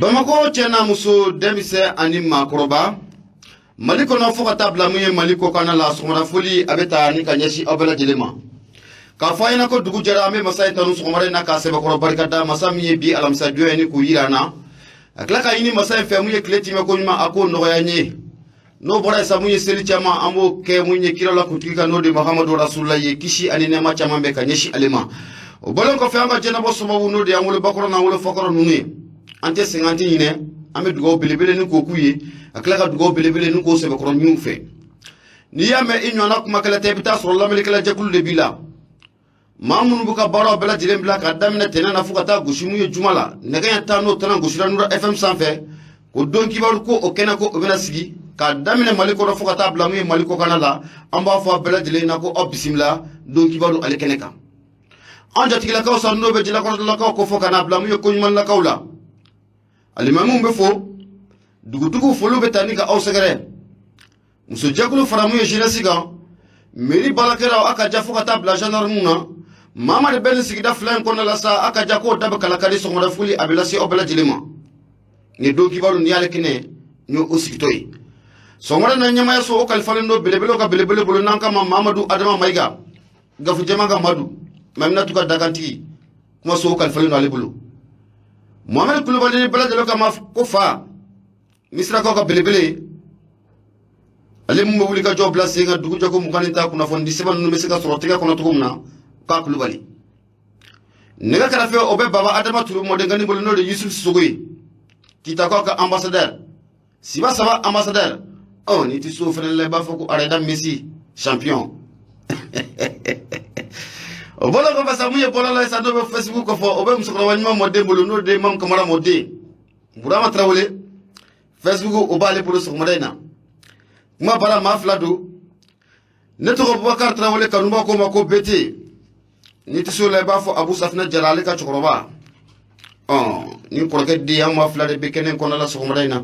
Bamakɔ cɛ n'a muso, denmisɛn ani maakɔrɔba, Mali kɔnɔ fo ka taa bila mun ye Mali kɔkanna la, sɔgɔmada foli a bɛ taa ni ka ɲɛsin aw bɛɛ lajɛlen ma, k'a fɔ a ɲɛna ko dugu jɛra. An bɛ masa in tanu sɔgɔmada in na k'a sɛbɛkɔrɔ barika da, masa min ye bi alamisa don ye ni k'o yira an na, a tila ka ɲini masa in fɛ mun ye tile timɛ ko ɲuman, a k'o nɔgɔya n ye. N'o bɔra yen sa, mun ye seli caman an b'o kɛ mun ye kira la kuntigi kan, n'o de Mahamadu Rasulula ye, kisi ani nɛɛma caman bɛ ka ɲɛsin ale ma. O bɔlen kɔfɛ, an ka jɛnabɔ sababu, n'o de y'an wolobakɔrɔ n'an wolofakɔrɔ ninnu ye, an tɛ sɛgɛn, an tɛ ɲinɛ, an bɛ dugawu belebele ni k'o k'u ye, a tila ka dugawu belebele ni k'o sɛbɛkɔrɔ ɲini u fɛ. N'i y'a mɛn i ɲɔgɔnna kumakɛla tɛ, i bɛ taa sɔrɔ lamɛnnikɛla jɛkulu de b'i la, maa minnu b'u ka baaraw bɛɛ lajɛlen bila ka daminɛ tɛnɛn na fo ka taa gosi mun ye juma la, nɛgɛ ɲɛ 10 n'o tɛnɛ gosira Nura FM sanfɛ, ko don kibaru ko o kɛnɛ ko o bɛna sigi k'a daminɛ Mali kɔnɔ fo ka taa bila mun ye Mali kɔkanna la. An b'a fɔ a bɛɛ lajɛlen na ko aw bisimila don kibaru ale kɛnɛ kan. An jatigilakaw sa, n'o bɛ jalakɔrɔlakaw ko fɔ ka n'a bila mun ye koɲumanlakaw la, alimamiw bɛ fo, dugutigiw foliw bɛ taa ni ka aw sɛgɛrɛ, musojɛkulu fara mun ye jeunesse kan, mairie baarakɛlaw a ka ja, fo ka taa bila gendarme na, maa ma de bɛ nin sigida fila in kɔnɔna la sa, a ka ja k'o da bɛ kala kari. Sɔgɔmada foli a bɛ lase aw bɛɛ lajɛlen ma. Nin don kibaru nin y'ale kɛnɛ ni o sigitɔ ye sɔgɔmada na. Ɲɛmayaso o kalifalen don belebelew ka belebele bolo, n'an kama Mamadu Adama Mayiga, gafu jɛman ka Madu Maminatu ka dakantigi, kumaso o kalifalen don ale bolo. Mohamɛdi Kulubali ni bɛɛ lajɛlen kama ko fa Misirakaw ka belebele, ale mun bɛ wuli ka jɔ bila sen kan dugu jɛko 20 ni ta, kunnafoni di sɛbɛn ninnu bɛ se ka sɔrɔ tɛgɛ kɔnɔ cogo min na, k'a Kulubali. Nɛgɛ kɛrɛfɛ, o bɛ Baba Adama Turu mɔdenkani bolo, n'o de Yusuf Sogo ye, Kitakaw ka ambassadeur, siba saba ambassadeur. Ɔ n'i ti so fɛnɛ la, i b'a fɔ ko Areda Messi champion. O bɔlen kɔfɛ sa, mun ye bɔlɔlɔ ye sa, n'o bɛ Facebook kɔfɛ, o bɛ musokɔrɔba ɲuman mɔden bolo, n'o de ye Mamu Kamara mɔden Burama Tarawele. Facebook o b'ale bolo sɔgɔmada in na. Kuma bara maa fila don. Ne tɔgɔ Bubakar Tarawele, kanuba ko ma ko Bete. N'i tɛ se o la, i b'a fɔ Abu Safinɛ Jara, ale ka cɛkɔrɔba. Ɔ ni kɔrɔkɛ den, an maa fila de bɛ kɛnɛ kɔnɔna la sɔgɔmada in na.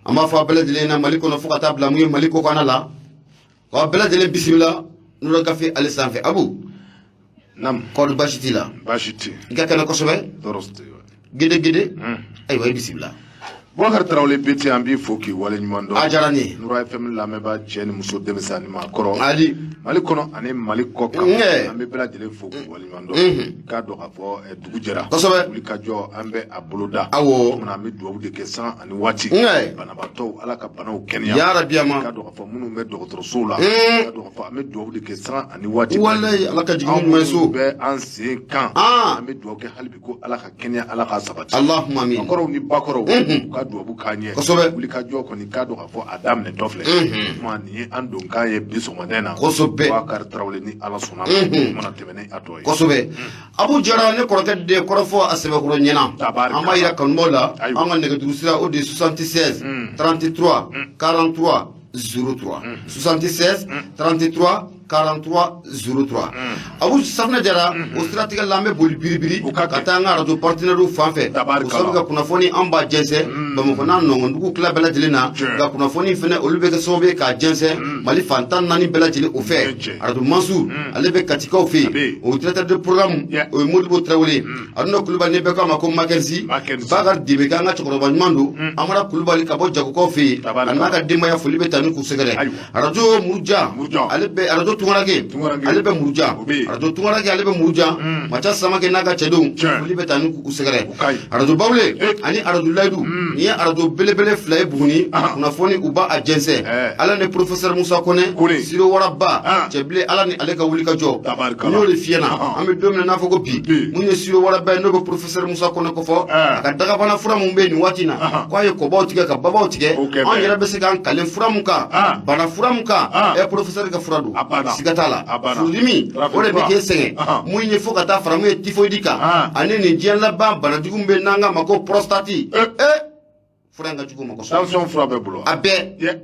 An b'a fɔ a bɛɛ lajɛlen na Mali kɔnɔ fo ka taa bila mun ye Mali kɔkanna la, k'aw bɛɛ lajɛlen bisimila Nura Gafe ale sanfɛ. Abu. Nam. Kɔri baasi t'i la? Baasi tɛ. I ka kɛnɛ kosɛbɛ. Tɔɔrɔ tɛ. Gede gede. Ayiwa, i bisimila. Bubakar Tarawele BT, an b'i fo k'i waleɲuman dɔn. A diyara n ye. Nura FM lamɛnbaa cɛ ni muso, denmisɛn ani maakɔrɔ. Ali. Mali kɔnɔ ani Mali kɔ kan. An bɛ bɛɛ lajɛlen fo k'u waleɲuman dɔn. K'a dɔn k'a fɔ dugu jɛra. Kosɛbɛ. Wuli ka jɔ, an bɛ a boloda. Awɔ. Kumana an bɛ dugawu de kɛ san ani waati. Banabaatɔw, Ala ka banaw kɛnɛya. Yarabi ama. K'a dɔn k'a fɔ minnu bɛ dɔgɔtɔrɔsow la. K'a dɔn k'a fɔ an bɛ dugawu de kɛ san ani waati. Walayi, Ala ka jigin ɲuman ye so. Anw bɛ an sen kan. An bɛ dugawu kɛ hali bi ko Ala ka kɛnɛya, Ala k'a sabati. Allahumma amin. Bakɔrɔw ni bakɔrɔw, u ka dugawu k'an ye. Kosɛbɛ. Wuli ka jɔ kɔni, k'a dɔn k'a fɔ a daminɛ dɔ filɛ. Kuma nin ye an donkan ye bi sɔgɔmada in na. Kosɛbɛ. Bubakar Tarawele, ni Ala sɔnna ma, mana tɛmɛ ni a tɔ ye. Kosɛbɛ. Abu Jara, ne kɔrɔkɛ den, kɔrɔfɔ a sɛbɛkɔrɔ ɲɛna. Tabarikala. An b'a yira kanubaw la. Ayiwa. An ka nɛgɛjuru sira, o de ye 76 33 43 03, 76 33 43 03. Abu Safinɛ Jara, o siratigɛ la, an bɛ boli biribiri O ka ka kɛ. taa an ka arajo partenaires fan fɛ. Tabarikala. O sabu ka kunnafoni an b'a jɛnsɛn Bamakɔ n'a nɔngɔndugu tila bɛɛ lajɛlen na. Nka kunnafoni fɛnɛ, olu bɛ kɛ sababu ye k'a jɛnsɛn Mali fan 14 bɛɛ lajɛlen o fɛ. Tiɲɛ. Arajo Mansur, ale bɛ Katikaw fɛ A bɛ yen. yen. O directeur de programme, o ye Modibo Tarawele. Aruna Kulubali, ne bɛɛ k'a ma ko Makenzi. Mackenzie. Bakari Debe, an ka cɛkɔrɔba ɲuman don. Amara Kulubali ka bɔ Jagokaw fɛ yen. Tabarikala. A n'a ka denbaya, foli bɛ taa ni k'u sɛgɛrɛ. Ayiwa. Arajo Muruja. Muruja. Ale bɛ arajo Tungaranke. Tungaranke. Ale bɛ Muruja. O bɛ yen. Arajo Tungaranke, ale bɛ Muruja. Maca Samake n'a ka cɛdenw. Tiɲɛ. Foli bɛ taa ni k'u sɛgɛrɛ. O ka ɲi. Arajo Bawule ani arajo Layidu. Nin ye arajo belebele fila ye Buguni. Kunnafoni u b'a a jɛnsɛn. Ala ni professeur Musa Kone. Kone. Siro Waraba. Cɛbilen, Ala ni ale ka wuli ka jɔ. Tabarikala. N y'o de fiyɛ na. An bɛ don min na n'a fɔ ko bi. Bi. Mun ye Siro Waraba ye, n'o bɛ professeur Musa Kone kofɔ. A ka dagabana fura mun bɛ yen nin waati in na. K'a ye kɔbaw tigɛ ka babaw tigɛ. O kɛ Anw bɛɛ. yɛrɛ bɛ se k'an kale fura mun kan. Bana fura mun kan. Ɛ professeur ka fura don. A banna. Siga t'a la. A banna. Furudimi. O de bɛ k'e sɛgɛn. Mun ye fo ka taa fara mun ye typhoïde kan. Ani nin diɲɛ laban banajugu min bɛ n'an k'a ma ko prostate. Fura in ka jugu o ma kosɛbɛ. Tension fura bɛ bolo. A bɛɛ.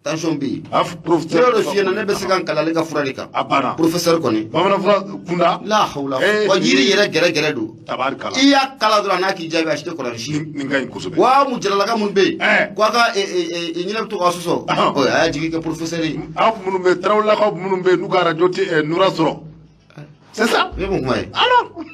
Tension bɛ yen. A Ne professeur. y'o de f'i ɲɛna, ne bɛ se ka n kale ale ka fura de kan. A banna. Professeur kɔni. Bamanan fura kunda. La hawla. Wa yiri yɛrɛ gɛrɛgɛrɛ don. Tabarikala. I y'a kala dɔrɔn, a n'a k'i jaabi, a si tɛ kɔrɔ ni si. Nin ka ɲi kosɛbɛ. Wa mu jaralaka minnu bɛ yen. Ko a ka ɲinɛ bɛ to k'a sɔsɔ. Ɔ a y'a jigi kɛ professeur ye. Aw minnu bɛ Tarawelelakaw minnu bɛ yen n'u ka arajo tɛ Nura sɔrɔ. C'est ça. Ne mun kuma ye. Alors.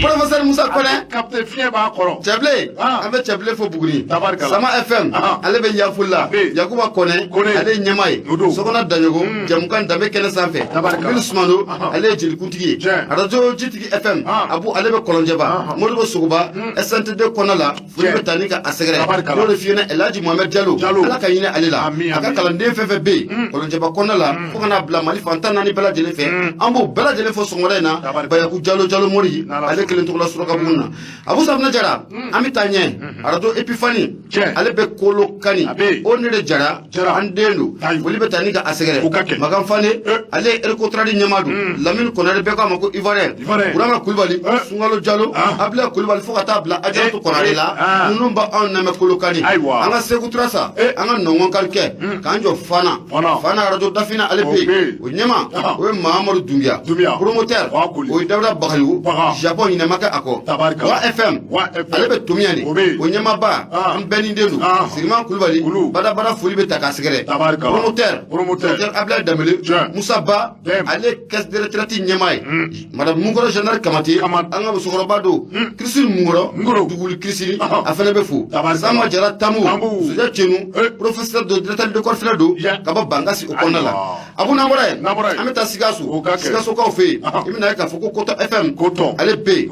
Professeur Musa Kɔnɛ. Capitaine fiɲɛ b'a kɔrɔ. Cɛbilen, an bɛ Cɛbilen fo Buguni. Sama FM, ale bɛ Yafulila. Yakuba Kɔnɛ, ale ye ɲɛmaa ye. Sokɔnɔ Daɲogo, Jɛmukan Danbe kɛnɛ sanfɛ. Bilu Sumano, ale ye jelikuntigi ye. Radio Jitigi FM, Abu ale bɛ Kɔlɔnjɛba. Modibo Sogoba, SNTD kɔnɔ la, foli bɛ taa ni ka a sɛgɛrɛ. N'o de f'i ɲɛna, Elhaji Mohamed Jalo, Ala ka hinɛ ale la. A ka kalanden fɛn fɛn bɛ yen, Kɔlɔnjɛba kɔnɔ la, fo ka n'a bila Mali fan 14 bɛɛ lajɛlen fɛ. An b'o bɛɛ lajɛlen fo sɔgɔmada in na. Bayaku Jalo Jalo Mori, ale kelen tɔgɔ la Surakabugu na. Abu Safunɛ Jara, an bɛ taa ɲɛ. Radio Epifani, ale bɛ Kolokani. O ne de Jara, an den don. Foli bɛ taa ni ka a sɛgɛrɛ. Makan Fane, ale ye Erikotradi ɲɛmaa don. Lamini Kɔnare, bɛɛ k'a ma ko Ivoirien. Burama Kulubali, Sunkalo Jalo, Abila Kulubali, fo ka taa bila Ajaratu Kɔnare la. Ninnu b'anw lamɛn Kolokani. An ka Segu Turasa, an ka nɔngɔn karikɛ, k'an jɔ Fana. Fana Radio Dafina, ale bɛ yen. O ɲɛmaa, o ye Mahamadu Dunbiya. Promoteur, o ye Dawuda Bagayogo. Japon ɲinɛ ma kɛ a kɔ. Wa FM, ale bɛ Tomiya de. O ɲɛmaaba, an bɛɛ ni den don. Siriman Kulubali, badabada foli bɛ ta k'a sɛgɛrɛ. Promoteur, docteur Abdoulaye Dambele. Musa Ba, ale caisse de retraite ɲɛmaa ye. Madame Munkɔrɔ Général Kamate, an ka musokɔrɔba don. Christine Munkɔrɔ, Duguli Christine, a fana bɛ fo. Sama Jara Tamu, Sojɛ Cenu, professeur de directeur d'école fana don, ka bɔ Bankasi o kɔnɔna la. Abu, n'an bɔra yen, an bɛ taa Sikaso. Sikasokaw fɛ yen, i bɛna ye k'a fɔ ko Kotɔ FM, ale bɛ yen.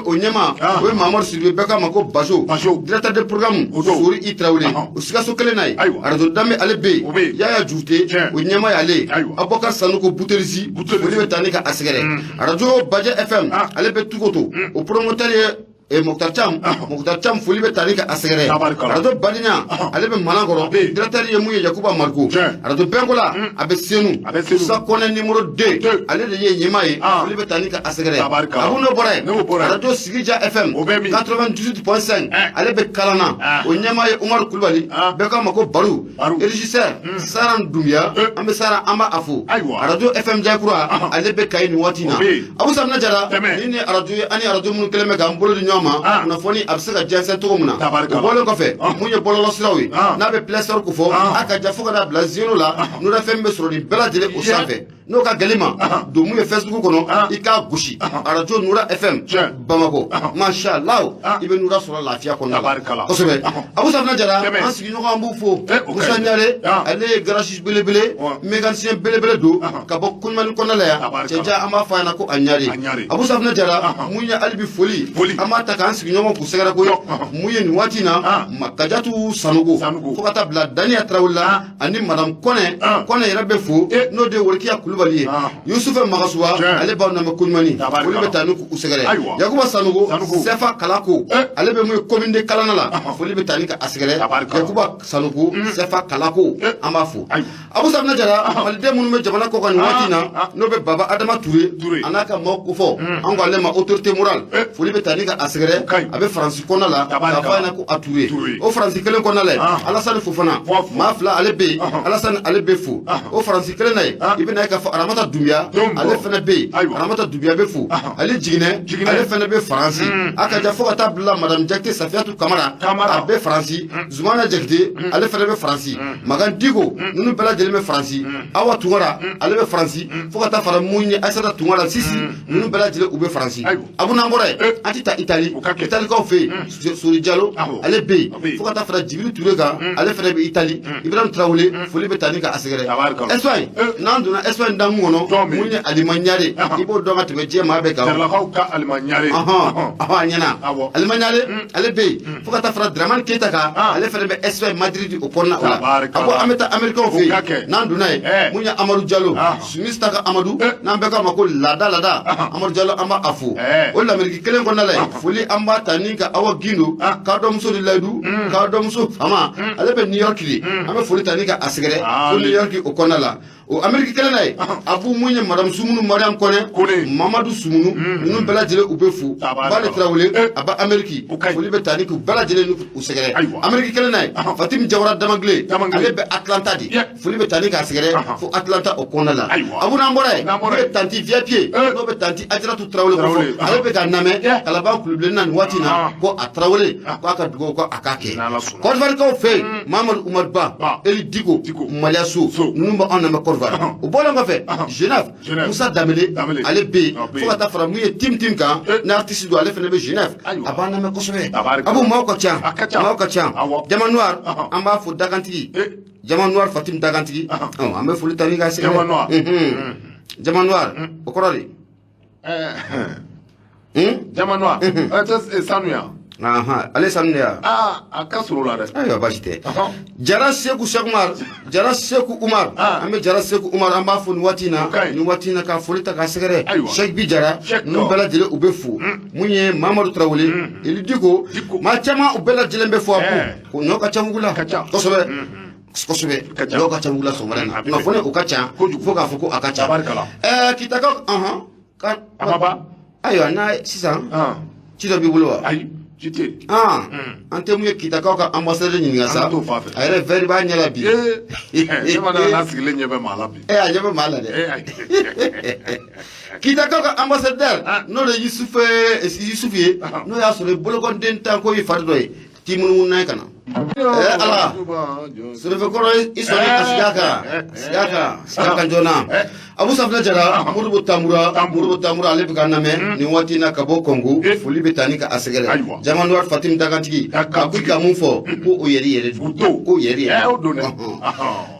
O ɲɛmaa, o ye Mamadu Sidibe, bɛɛ k'a ma ko Bajo. Directeur de programme, Sori I Tarawele. O Sikaso kelen na ye, Radio Danbe, ale bɛ yen. Yaya Jute, o ɲɛmaa y'ale ye. Abubakar Sanogo Buterisi, foli bɛ taa ni ka a sɛgɛrɛ. Radio Bajɛ FM, ale bɛ Tukoto. O promoteur ye Mokhtar Cham. Mokhtar Cham, foli bɛ taa ni ka a sɛgɛrɛ. Radio Badenya, ale bɛ Manankɔrɔ. Directeur ye mun ye? Yakuba Mariko. Radio Bɛnkola, a bɛ Senu. Musa Kɔnɛ numéro 2, ale de ye ɲɛmaa ye. Foli bɛ taa ni ka a sɛgɛrɛ. Abu, n'o bɔra yen, Radio Sigija FM 98.5, ale bɛ Kalana. O ɲɛmaa ye Umaru Kulubali, bɛɛ k'a ma ko Baru. Régisseur, Saran Dunbiya. An bɛ Saran, an b'a fo. Radio FM Jakura, ale bɛ Kayi nin waati in na. Abu Samina Jara, ni ni radio ye, ani radio minnu kɛlen bɛ k'an bolo di ɲɔgɔn ma, kunnafoni a bɛ se ka jɛnsɛn cogo min na. O bɔlen kɔfɛ, mun ye bɔlɔlɔsiraw ye, n'a bɛ Play Store ko fɔ, a ka ja fo ka n'a bila Zeno la, Nura FM bɛ sɔrɔ nin bɛɛ lajɛlen o sanfɛ. N'o ka gɛlɛn ma don, mun ye Facebook kɔnɔ, i k'a gosi Radio Nura FM Bamakɔ, masha Allah, i bɛ Nura sɔrɔ lafiya kɔnɔna la kosɛbɛ. Abu Safina Jara, an sigiɲɔgɔn, an b'u fo. Musa Ɲare, ale ye garage belebele, mécanicien belebele don, ka bɔ Kuɲumani kɔnɔna la yan. Cɛja, an b'a fɔ a ɲɛna ko a Ɲare. Abu Safina Jara, mun ye hali bi foli, an b'a ta k'an sigiɲɔgɔn k'u sɛgɛrɛ ko mun ye nin waati in na, Kajatu Sanogo, fo ka taa bila Daniya Tarawele la, ani madame Kɔnɛ. Kɔnɛ yɛrɛ bɛ fo, n'o de ye Worikiya Kulubali ye. Yusufu Magasuba, ale b'aw lamɛn Koɲumani, olu bɛ taa ni k'u sɛgɛrɛ. Yakuba Sanogo, Sɛfa Kalako, ale bɛ mun ye commune de Kalana la, foli bɛ taa ni ka a sɛgɛrɛ. Yakuba Sanogo, Sɛfa Kalako, an b'a fo. Abu Safina Jara, maliden minnu bɛ jamana kɔ kan nin waati in na, n'o bɛ Baba Adama Ture a n'a ka maaw kofɔ, an ko ale ma autorité morale, foli bɛ taa ni ka a sɛgɛrɛ. A bɛ Faransi kɔnɔna la, k'a fɔ a ɲɛna ko a Ture. O Faransi kelen kɔnɔna la yen, Alasani Fofana, maa fila, ale bɛ yen. Alasani, ale bɛ fo. O Faransi kelen na yen, i bɛna ye k'a fɔ Aramata Dunbiya, ale fana bɛ yen. Aramata Dunbiya bɛ fo. Ale Jiginɛ, ale fana bɛ Faransi. A ka ja fo ka taa bila madame Jakite Safiyatu Kamara, a bɛ Faransi. Zumana Jakite, ale fana bɛ Faransi. Magan Diko, ninnu bɛɛ lajɛlen bɛ Faransi. Awa Tunkara, ale bɛ Faransi. Fo ka taa fara mun ye Ayisata Tunkara Sisi, ninnu bɛɛ lajɛlen u bɛ Faransi. Abu, n'an bɔra yen, an tɛ taa Itali. Italikaw fɛ yen, Sori Jalo, ale bɛ yen. Fo ka taa fara Jibiri Ture kan, ale fana bɛ Itali. Ibrahim Tarawele, foli bɛ taa ni ka a sɛgɛrɛ. Espagne, n'an donna Espagne damu kɔnɔ, mun ye Alima Ɲare, i b'o dɔn ka tɛmɛ diɲɛ maa bɛɛ kan. Jaralakaw ka Alima Ɲare. A ɲɛna. Alima Ɲare, ale bɛ yen. Fo ka taa fara Dramani Keyita kan, ale fana bɛ Espagne Madrid o kɔnɔna o la. A ko an bɛ taa Américain fɛ yen. N'an donna yen, mun ye Amadu Jalo, Sumista ka Amadu, n'an bɛɛ k'a ma ko laada laada, Amadu Jalo, an b'a fo. O l'Amérique kelen kɔnɔna la yen, foli an b'a ta ni ka Awa Gindo, k'a dɔnmuso ni Layidu, k'a dɔnmuso fama, ale bɛ New York de. An bɛ foli ta ni ka a sɛgɛrɛ fo New York o kɔnɔna la. O Amérique kelen na yen, Abu, mun ye madame Sumunu Mariam Kɔnɛ, Mamadu Sumunu, ninnu bɛɛ lajɛlen u bɛ fo. Bale Tarawele, a bɛ Amérique, foli bɛ taa ni k'u bɛɛ lajɛlen u sɛgɛrɛ. Amérique kelen na yen, Fatimi Jawara Damagile, ale bɛ Atlanta de, foli bɛ taa ni k'a sɛgɛrɛ fo Atlanta o kɔnɔna la. Abu, n'an bɔra yen, n'o bɛ tantie VIP, n'o bɛ tantie Ajaratu Tarawele kɔfɛ, ale bɛ ka lamɛn Kalaban Kulubilenni na nin waati in na, ko a Tarawele, ko a ka dugawu ko a k'a kɛ. Côte d'Ivoire fɛ yen, Mamadu Umar Ba, Eli Diko, Maliyaso, ninnu bɛ anw lamɛn Côte d'Ivoire. O bɔlen kɔfɛ, Genève, Musa Danbele, ale bɛ yen, fo ka taa fara mun ye Tim Tim kan, n'artiste don, ale fana bɛ Genève, a b'an lamɛn kosɛbɛ. Abu, maaw ka ca, maaw ka ca. Jama Noir, an b'a fo, dakantigi Jama Noir, Fatim dakantigi, an bɛ foli ta ni ka sɛgɛrɛ. Jama Noir. Jama Noir, o kɔrɔ de? Jama Noir, tɛ sanu ya? Ale sanu de ya. Aa, a ka sɔrɔ la dɛ. Ayiwa, baasi tɛ. Jara Seku Sekumar, Jara Seku Umar, an bɛ Jara Seku Umar, an b'a fo nin waati in na, nin waati in na, ka foli ta k'a sɛgɛrɛ. Sɛki Bi Jara, ninnu bɛɛ lajɛlen, u bɛ fo. Mun ye Mamadu Tarawele, Eli Diko, maa caman, u bɛɛ lajɛlen bɛ fo. A ko ɲɔ ka ca mugu la kosɛbɛ kosɛbɛ, ɲɔ ka ca mugu la sɔgɔmada in na. Kunnafoni o ka ca fo k'a fɔ ko a ka ca. Kitakaw, a ma ban. Ayiwa, n'a sisan ci dɔ b'i bolo wa? Ayi, ci tɛ. An tɛ mun ye Kitakaw ka ambassadeur ɲininka sa, a yɛrɛ verre b'a ɲɛ la bi. Ne ma n'a sigilen ɲɛ bɛ maa la bi. A ɲɛ bɛ maa la dɛ. Kitakaw ka ambassadeur, n'o de ye Yusufu ye, n'o y'a sɔrɔ bolokɔnden tan ko ye fari dɔ ye, t'i munumunu n'a ye ka na. Ala sɛnɛfɛkɔrɔ, i sɔnni a sigi a kan, sigi a kan, sigi a kan joona. Abu Safinɛ Jara, Modibo Tamura, Modibo Tamura, ale bɛ ka lamɛn nin waati in na ka bɔ Kɔngo, foli bɛ taa ni ka a sɛgɛrɛ. Jama Noir, Fatim dakantigi, a ko i ka mun fɔ ko o yɛrɛ yɛrɛ don, ko yɛrɛ yɛrɛ don.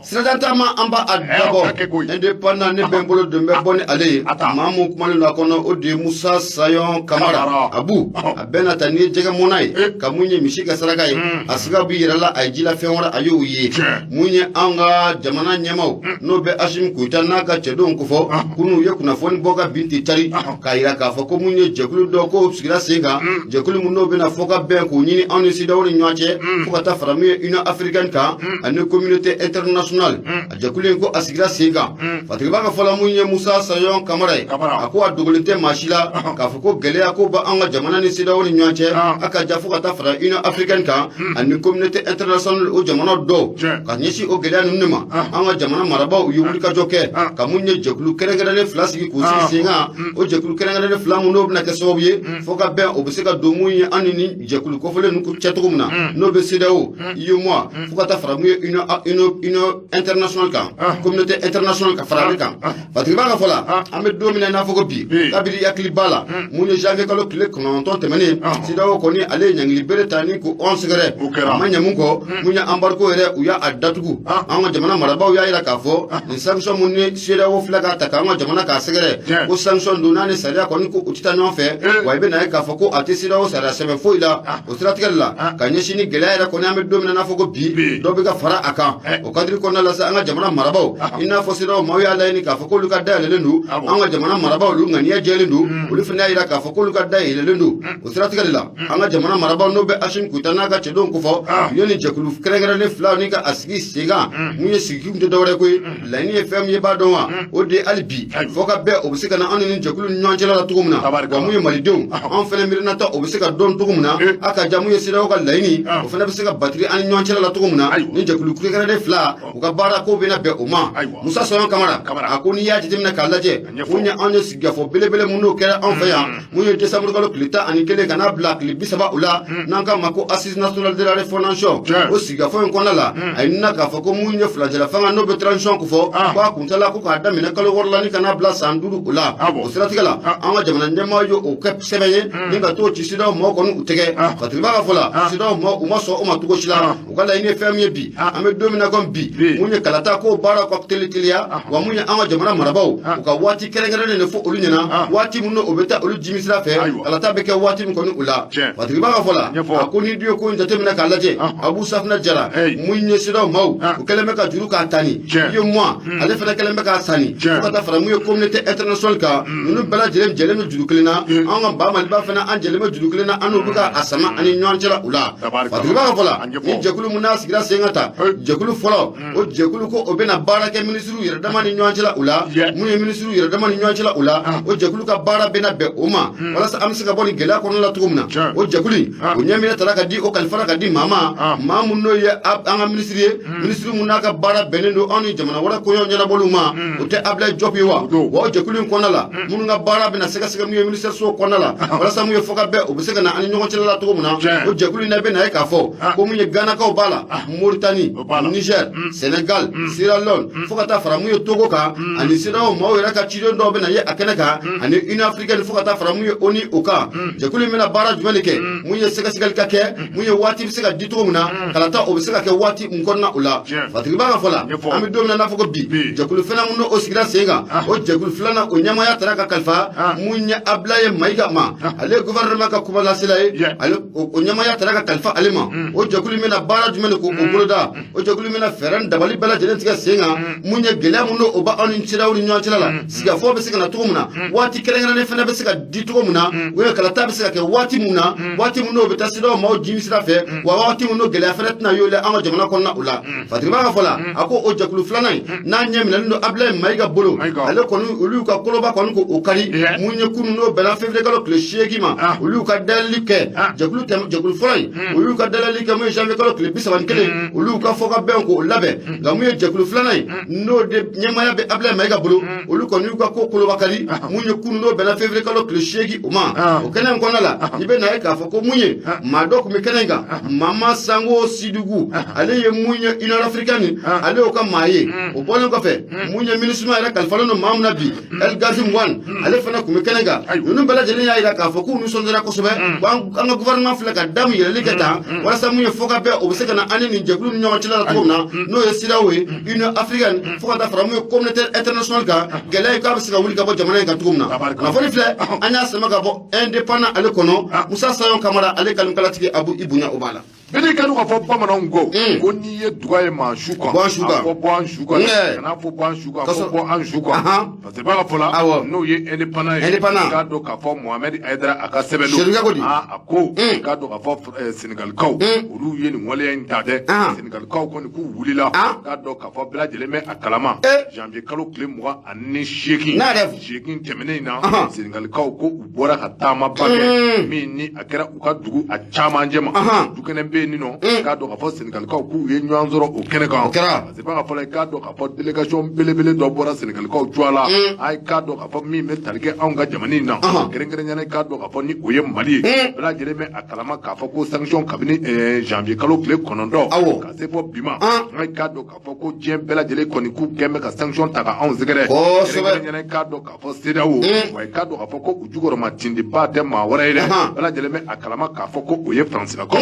Sirajan taama, an b'a dabɔ indépendant, ne bɛ n bolo don bɛ bɔ ni ale ye. Maa mun kumalen don a kɔnɔ, o de ye Musa Sayɔn Kamara. Abu, a bɛɛ na ta n'i ye jɛgɛ mɔnna ye ka mun ye misi ka saraka ye, a siga b'i yɛrɛ la, a ye jila fɛn wɛrɛ, a y'o ye. Mun ye an ka jamana ɲɛmaaw, n'o bɛ Asimi Goyita n'a ka cɛdenw kofɔ, kunun u ye kunnafoni bɔ ka bin ten cari k'a yira k'a fɔ ko mun ye jɛkulu dɔ k'o sigira sen kan, jɛkulu mun n'o bɛna fɔ ka bɛn k'o ɲini anw ni CEDEAO ni ɲɔgɔn cɛ, fo ka taa fara min ye Union africaine kan ani communauté internationale. A jɛkulu in ko a sigira sen kan. Fatigiba ka fɔla, mun ye Musa Sayɔn Kamara ye, a ko a dogolen tɛ maa si la k'a fɔ ko gɛlɛya ko b'an ka jamana ni CEDEAO ni ɲɔgɔn cɛ, a ka ja fo ka taa fara Union africaine kan ani communauté internationale, o jamana dɔw. Ka ɲɛsin o gɛlɛya ninnu de ma, an ka jamana marabaaw u ye wulikajɔ kɛ ka mun ye jɛkulu kɛrɛnkɛrɛnnen fila sigi k'o sigi sen kan. O jɛkulu kɛrɛnkɛrɛnnen fila mun n'o bɛna kɛ sababu ye fo ka bɛn o bɛ se ka don mun ye an ni nin jɛkulu kofɔlen ninnu cɛ cogo min na, n'o bɛ CEDEAO, UEMOA, fo ka taa fara mun ye Union internationale kan, communauté internationale ka fara ale kan. Fatigiba ka fɔ la, an bɛ don min na i n'a fɔ ko bi, kabiri hakili b'a la, mun ye janvier kalo tile 9 tɛmɛnen, CEDEAO kɔni ale ye ɲangili bere ta ni ko anw sɛgɛrɛ. A ma ɲɛ mun kɔ, mun ye embargo yɛrɛ, u y'a datugu. An ka jamana marabaaw y'a yira k'a fɔ nin sanction mun ni CEDEAO filɛ k'a ta k'an ka jamana k'a sɛgɛrɛ, ko sanction don n'a ni sariya kɔni ko u tɛ taa ɲɔgɔn fɛ. Wa i bɛ na ye k'a fɔ ko a tɛ CEDEAO sariya sɛbɛn foyi la. O siratigɛ la, ka ɲɛsin ni gɛlɛya yɛrɛ kɔni, an bɛ don min na n'a fɔ ko bi, dɔ bɛ ka fara a kan. O kadiri kɔnɔna la sa, an ka jamana marabaaw, i n'a fɔ CEDEAO maaw y'a laɲini k'a fɔ k'olu ka da yɛlɛlen don, an ka jamana marabaaw olu ŋaniya jɛlen don, olu fana y'a yira k'a fɔ k'olu ka da yɛlɛlen don. O siratigɛ de la, an ka jamana marabaaw, n'o bɛ Asimi Goyita n'a ka cɛdenw kofɔ, u ye nin jɛkulu kɛrɛnkɛrɛnnen fila ni ka a sigi sen kan. Mun ye sigi tɛ dɔwɛrɛ koyi, laɲini ye fɛn min ye, b'a dɔn wa? O de ye hali bi fɔ ka bɛn o bɛ se ka na an ni nin jɛkulu ni ɲɔgɔn cɛla la cogo min na. Wa mun ye malidenw, anw fana miirinata o bɛ se ka dɔn cogo min na, a ka ja mun ye CEDEAO ka laɲini, o fana bɛ se ka batiri an ni ɲɔgɔn cɛla la cogo min na, ni jɛkulu kɛrɛnkɛrɛnnen fila u ka baara ko bɛna bɛn o ma. Musa Sɔyɔn Kamara a ko n'i y'a jateminɛ k'a lajɛ, mun ye anw ye sigikafɔ belebele mun n'o kɛra anw fɛ yan, mun ye décembre kalo tile 11 ka n'a bila tile 30 o la, n'an k'a ma ko assise nationale de la refondation, o sigikafɔ in kɔnɔna la, a ɲinina k'a fɔ ko mun ye furancɛla fanga n'o bɛ transition kofɔ, k'a kuntala ko k'a daminɛ kalo 6 la ni ka n'a bila san 5 o la. O siratigɛ la, an ka jamana ɲɛmaa ye o kɛ sɛbɛn ye ni ka t'o ci CEDEAO mɔgɔw kɔni u tɛgɛ. Fatigiba ka fɔ la, CEDEAO mɔgɔw u ma sɔn o ma cogo si la. U ka laɲini ye fɛn min ye bi, an bɛ don min na komi bi, mun ye kalata ko baara ka teli teliya, wa mun ye an ka jamana marabaaw u ka waati kɛrɛnkɛrɛnnen de fɔ olu ɲɛna, waati min o bɛ taa olu jimi sira fɛ, kalata bɛ kɛ waati min kɔni o la. Fatigiba ka fɔ la, a ko n'i dun ye ko in jateminɛ k'a lajɛ, Abu Safinɛ Jara, mun ye CEDEAO maaw u kɛlen bɛ ka juru k'a tani, UEMOA ale fana kɛlen bɛ k'a sani, fo ka taa fara mun ye communauté internationale kan, ninnu bɛɛ lajɛlen jɛlen bɛ juru kelen na. An ka ba Maliba fana, an jɛlen bɛ juru kelen na, an n'u bɛ ka a sama ani ɲɔgɔn cɛla u la. Fatigiba ka fɔ la, ni jɛkulu mun n'a sigira sen kan ta, jɛkulu fɔlɔ, o jɛkulu ko o bɛna baara kɛ minisiriw yɛrɛ dama ni ɲɔgɔn cɛla u la. Mun ye minisiriw yɛrɛ dama ni ɲɔgɔn cɛla u la, o jɛkulu ka baara bɛna bɛn o ma walasa an bɛ se ka bɔ nin gɛlɛya kɔnɔna la cogo min na. O jɛkulu in, o ɲɛminɛ tara ka di, o kalifara ka di maa ma. ma, maa mun n'o ye an ka minisiri ye, minisiri mun n'a ka baara bɛnnen don anw ni jamana wɛrɛ koɲɛw ɲɛnabɔliw ma, o tɛ Abdoulaye Diop ye wa? Wa o jɛkulu in kɔnɔna la, minnu ka baara bɛna sɛgɛsɛgɛ mun ye ministère so kɔnɔna la, walasa mun ye fɔkabɛn o bɛ se ka na an ni ɲɔgɔn cɛla la cogo min na, o jɛkulu in na, bɛ na ye k'a fɔ ko mun ye Ganakaw b'a la, Mauritanie, Niger, Sénégal, Sierra Leone, fo ka taa fara mun ye Togo kan, ani CEDEAO maaw yɛrɛ ka ciden dɔw bɛna ye a kɛnɛ kan, ani Union africaine, fo ka taa fara mun ye ONU o kan. Jɛkulu in bɛna baara jumɛn de kɛ? Mun ye sɛgɛsɛgɛli ka kɛ, mun ye waati bɛ se ka di cogo min na, kalata o bɛ se ka kɛ waati mun kɔnɔna o la. Fatigiba ka fɔ la, an bɛ don min na n'a fɔ ko bi, jɛkulu fana mun n'o sigira sen kan, o jɛkulu filanan, o ɲɛmaaya taara ka kalifa mun ye Abdoulaye Mayiga ma, ale ye gouvernement ka kumalasela ye, ale o ɲɛmaaya taara ka kalifa ale ma. O jɛkulu bɛna baara jumɛn de k'o boloda? O jɛkulu bɛna fɛɛrɛ ni dabali bɛɛ lajɛlen tigɛ sen kan, mun ye gɛlɛya mun n'o b'anw ni CEDEAO ni ɲɔgɔn cɛla la, sigikafɔ bɛ se ka na cogo min na, waati kɛrɛnkɛrɛnnen fana bɛ se ka di cogo min na, o ye kalata bɛ se ka kɛ waati mun na, waati mun n'o bɛ taa CEDEAO maaw jimi sira fɛ, wa waati mun n'o gɛlɛya fana tɛna y'o la an ka jamana kɔnɔna o la. Fatigiba ka fɔ la, a ko o jɛkulu filanan in n'a ɲɛ minɛlen don Abdoulaye Mayiga bolo, ale kɔni olu y'u ka koloba kɔni k'o kari mun ye kunun, n'o bɛnna février kalo tile 8 ma. Olu y'u ka dayɛlɛli kɛ. Jɛkulu tɛmɛ, jɛkulu fɔlɔ in, olu y'u ka dayɛlɛli kɛ mun ye janvier kalo tile 31, olu y'u ka fɔkabɛn k'o labɛn. Nka mun ye jɛkulu filanan ye, n'o de ɲɛmaaya bɛ Abdoulaye Mayiga bolo, olu kɔni y'u ka ko koloba kari mun ye kunun, n'o bɛnna février kalo tile 8 o ma. O kɛnɛ in kɔnɔna la, i bɛ na ye k'a fɔ ko mun ye maa dɔ tun bɛ kɛnɛ in kan, Mama Sango Sidugu, ale ye mun ye Union africaine, ale y'o ka maa ye. O bɔlen kɔfɛ, mun ye MINUSMA yɛrɛ kalifalen don maa min na bi, El Gazi Mugan, ale fana tun bɛ kɛnɛ kan. Ninnu bɛɛ lajɛlen y'a jira k'a fɔ k'u nisɔndiyara kosɛbɛ, ko an ka gouvernement filɛ ka da min yɛlɛli kɛ tan, walasa mun ye fɔkabɛn o bɛ se ka na an ni nin jɛkulu ni ɲɔgɔn cɛla la cogo min na, n'o ye CEDEAO ye, Union africaine, fo ka taa fara mun ye communauté internationale kan, gɛlɛya k'a bɛ se ka wuli ka bɔ jamana in kan cogo min na. Kunnafoni filɛ, an y'a sama ka bɔ Indépendant ale kɔnɔ. Musa Sayon Kamara, ale kalimkalatigi Abu, i bonya o b'a la. Bɛɛ ka k'a fɔ bamananw ko ko n'i ye duga ye maa su kan, bɔ an su kan, a fɔ bɔ an su kan, kana fɔ bɔ an su kan, fɔ bɔ an su kan. Parce que b'a fɔ la, n'o ye Indépendant ye, Indépendant, k'a dɔn k'a fɔ Mohamed Hayidara a ka sɛbɛn don. Serika ko di? A ko k'a dɔn k'a fɔ Senegalikaw, olu ye nin waleya in ta dɛ. Senegalikaw kɔni k'u wulila, k'a dɔn k'a fɔ bɛɛ lajɛlen bɛ a kalama, janvier kalo tile 28 8 tɛmɛnen in na, Senegalikaw ko u bɔra ka taamaba kɛ min ni a kɛra u ka dugu a camancɛ ma. Dukɛnɛ bɛ yen nɔ, k'a dɔn k'a fɔ Senegalikaw k'u ye ɲɔgɔn sɔrɔ o kɛnɛ kan. O kɛra. Parce que b'a fɔ la, i k'a dɔn k'a fɔ délégation belebele dɔ bɔra Senegalikaw cogoya la, a ye k'a dɔn k'a fɔ min bɛ tali kɛ anw ka jamana in na, kɛrɛnkɛrɛnnenya la, i k'a dɔn k'a fɔ ni o ye Mali ye, bɛɛ lajɛlen bɛ a kalama k'a fɔ ko sanction kabini janvier kalo tile 9 ka se fɔ bi ma, a k'a dɔn k'a fɔ ko diɲɛ bɛɛ lajɛlen kɔni k'u kɛn bɛ ka sanction ta ka anw sɛgɛrɛ, kɛrɛnkɛrɛnnenya la, i k'a dɔn k'a fɔ CEDEAO, wa i k'a dɔn k'a fɔ ko u jukɔrɔma tindiba tɛ maa wɛrɛ ye dɛ, bɛɛ lajɛlen bɛ a kalama k'a fɔ ko o ye Faransilakaw.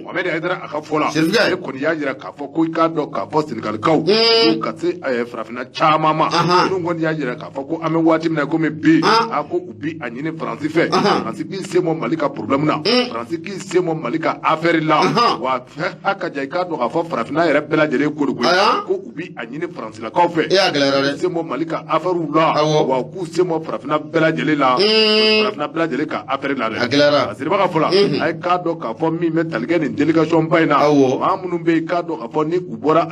Mohamed Hayidara a ka fɔ la, ale kɔni y'a jira k'a fɔ ko i k'a dɔn k'a fɔ Senegalikaw olu ka se farafinna caman ma, minnu kɔni y'a jira k'a fɔ ko an bɛ waati min na komi bi, a ko u bi a ɲini Faransi fɛ, Faransi k'i sen bɔ Mali ka problème na, Faransi k'i sen bɔ Mali ka affaire la, wa a ka ja i k'a dɔn k'a fɔ farafinna yɛrɛ bɛɛ lajɛlen ko de koyi, ko u bi a ɲini Faransilakaw fɛ, e y'a gɛlɛyara dɛ, sen bɔ Mali ka affaire la, wa k'u sen bɔ farafinna bɛɛ lajɛlen la, farafinna bɛɛ lajɛlen ka affaire la dɛ. A gɛlɛyara. A Siriba ka fɔ la, a ye k'a dɔn k'a fɔ min bɛ tali kɛ nin délégation ba in na, maa minnu bɛ yen, k'a dɔn k'a fɔ ni u bɔra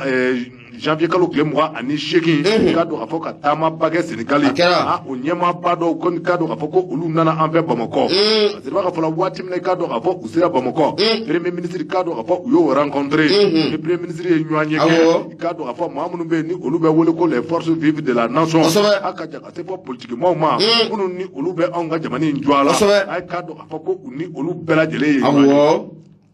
janvier kalo tile 28, k'a dɔn k'a fɔ ka taamaba kɛ Senegali, o ɲɛmaaba dɔw kɔni, k'a dɔn k'a fɔ ko olu nana an fɛ Bamakɔ. Siriba ka fɔ la, waati min na i k'a dɔn k'a fɔ u sera Bamakɔ, premier ministre, k'a dɔn k'a fɔ u y'o rencontré, ni premier ministre ye ɲɔgɔn ye kɛ, k'a dɔn k'a fɔ maa minnu bɛ yen ni olu bɛ wele ko les forces vives de la nation, a ka ja ka se fɔ politiki maaw ma minnu ni olu bɛ anw ka jamana in jɔ a la, a ye k'a dɔn k'a fɔ ko u ni olu bɛɛ lajɛlen ye ɲɔgɔn ye.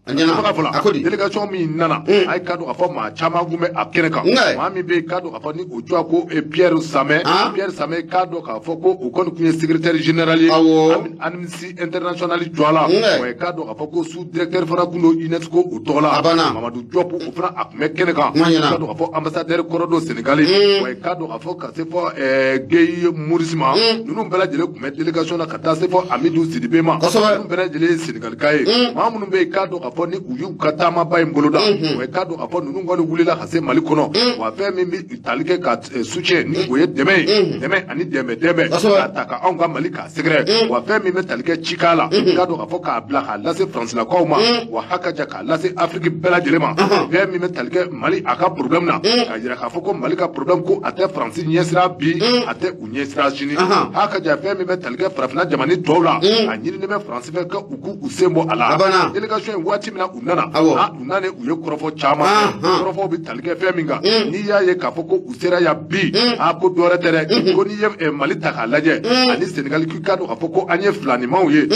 A ko di? Délégation min nana, a ye k'a dɔn k'a fɔ maa caman kun bɛ a kɛnɛ kan. Maa min bɛ yen, k'a dɔn k'a fɔ ni o tɔgɔ ko Pierre Samɛ, Pierre Samɛ, k'a dɔn k'a fɔ ko o kɔni tun ye secrétaire général ye Amnesty International jɔ la, wa k'a dɔn k'a fɔ ko sous directeur fana kun don UNESCO o tɔgɔ la. Mamadou Diop, o fana a tun bɛ kɛnɛ kan. K'a dɔn k'a fɔ ambassadeur kɔrɔ don Sénégal, wa k'a dɔn k'a fɔ ka se fɔ Gueye Maurice ma, ninnu bɛɛ lajɛlen tun bɛ délégation na, ka taa se fɔ Amidou Sidibé ma, ninnu bɛɛ lajɛlen ye Sénégalika ye. Maa minnu bɛ yen, k'a dɔn k'a fɔ ni u y'u ka taamaba in boloda, wa k'a dɔn k'a fɔ ninnu kɔni wulila ka se Mali kɔnɔ, wa fɛn min bɛ tali kɛ ka soutien, ni o ye dɛmɛ ye, dɛmɛ ani dɛmɛ dɛmɛ ka ta ka anw ka Mali k'a sɛgɛrɛ, wa fɛn min bɛ tali kɛ cikan la, k'a dɔn k'a fɔ k'a bila k'a lase Faransilakaw ma, wa haka ja k'a lase Afiriki bɛɛ lajɛlen ma, fɛn min bɛ tali kɛ Mali a ka problème na, k'a jira k'a fɔ ko Mali ka problème ko a tɛ Faransi ɲɛsira bi, a tɛ u ɲɛsira sini, haka ja fɛn min bɛ tali kɛ farafinna jamana tɔw la, a ɲininen bɛ Faransi fɛ ka u k'u sen bɔ a la. Délégation in waati waati min na u nana, u nana, u ye kɔrɔfɔ caman kɛ. Kɔrɔfɔw bɛ tali kɛ fɛn min kan, n'i y'a ye k'a fɔ ko u sera yan bi, a ko dɔwɛrɛ tɛ dɛ, ko n'i ye Mali ta k'a lajɛ ani Senegali, k'i k'a dɔn k'a fɔ ko an ye filanimaw ye.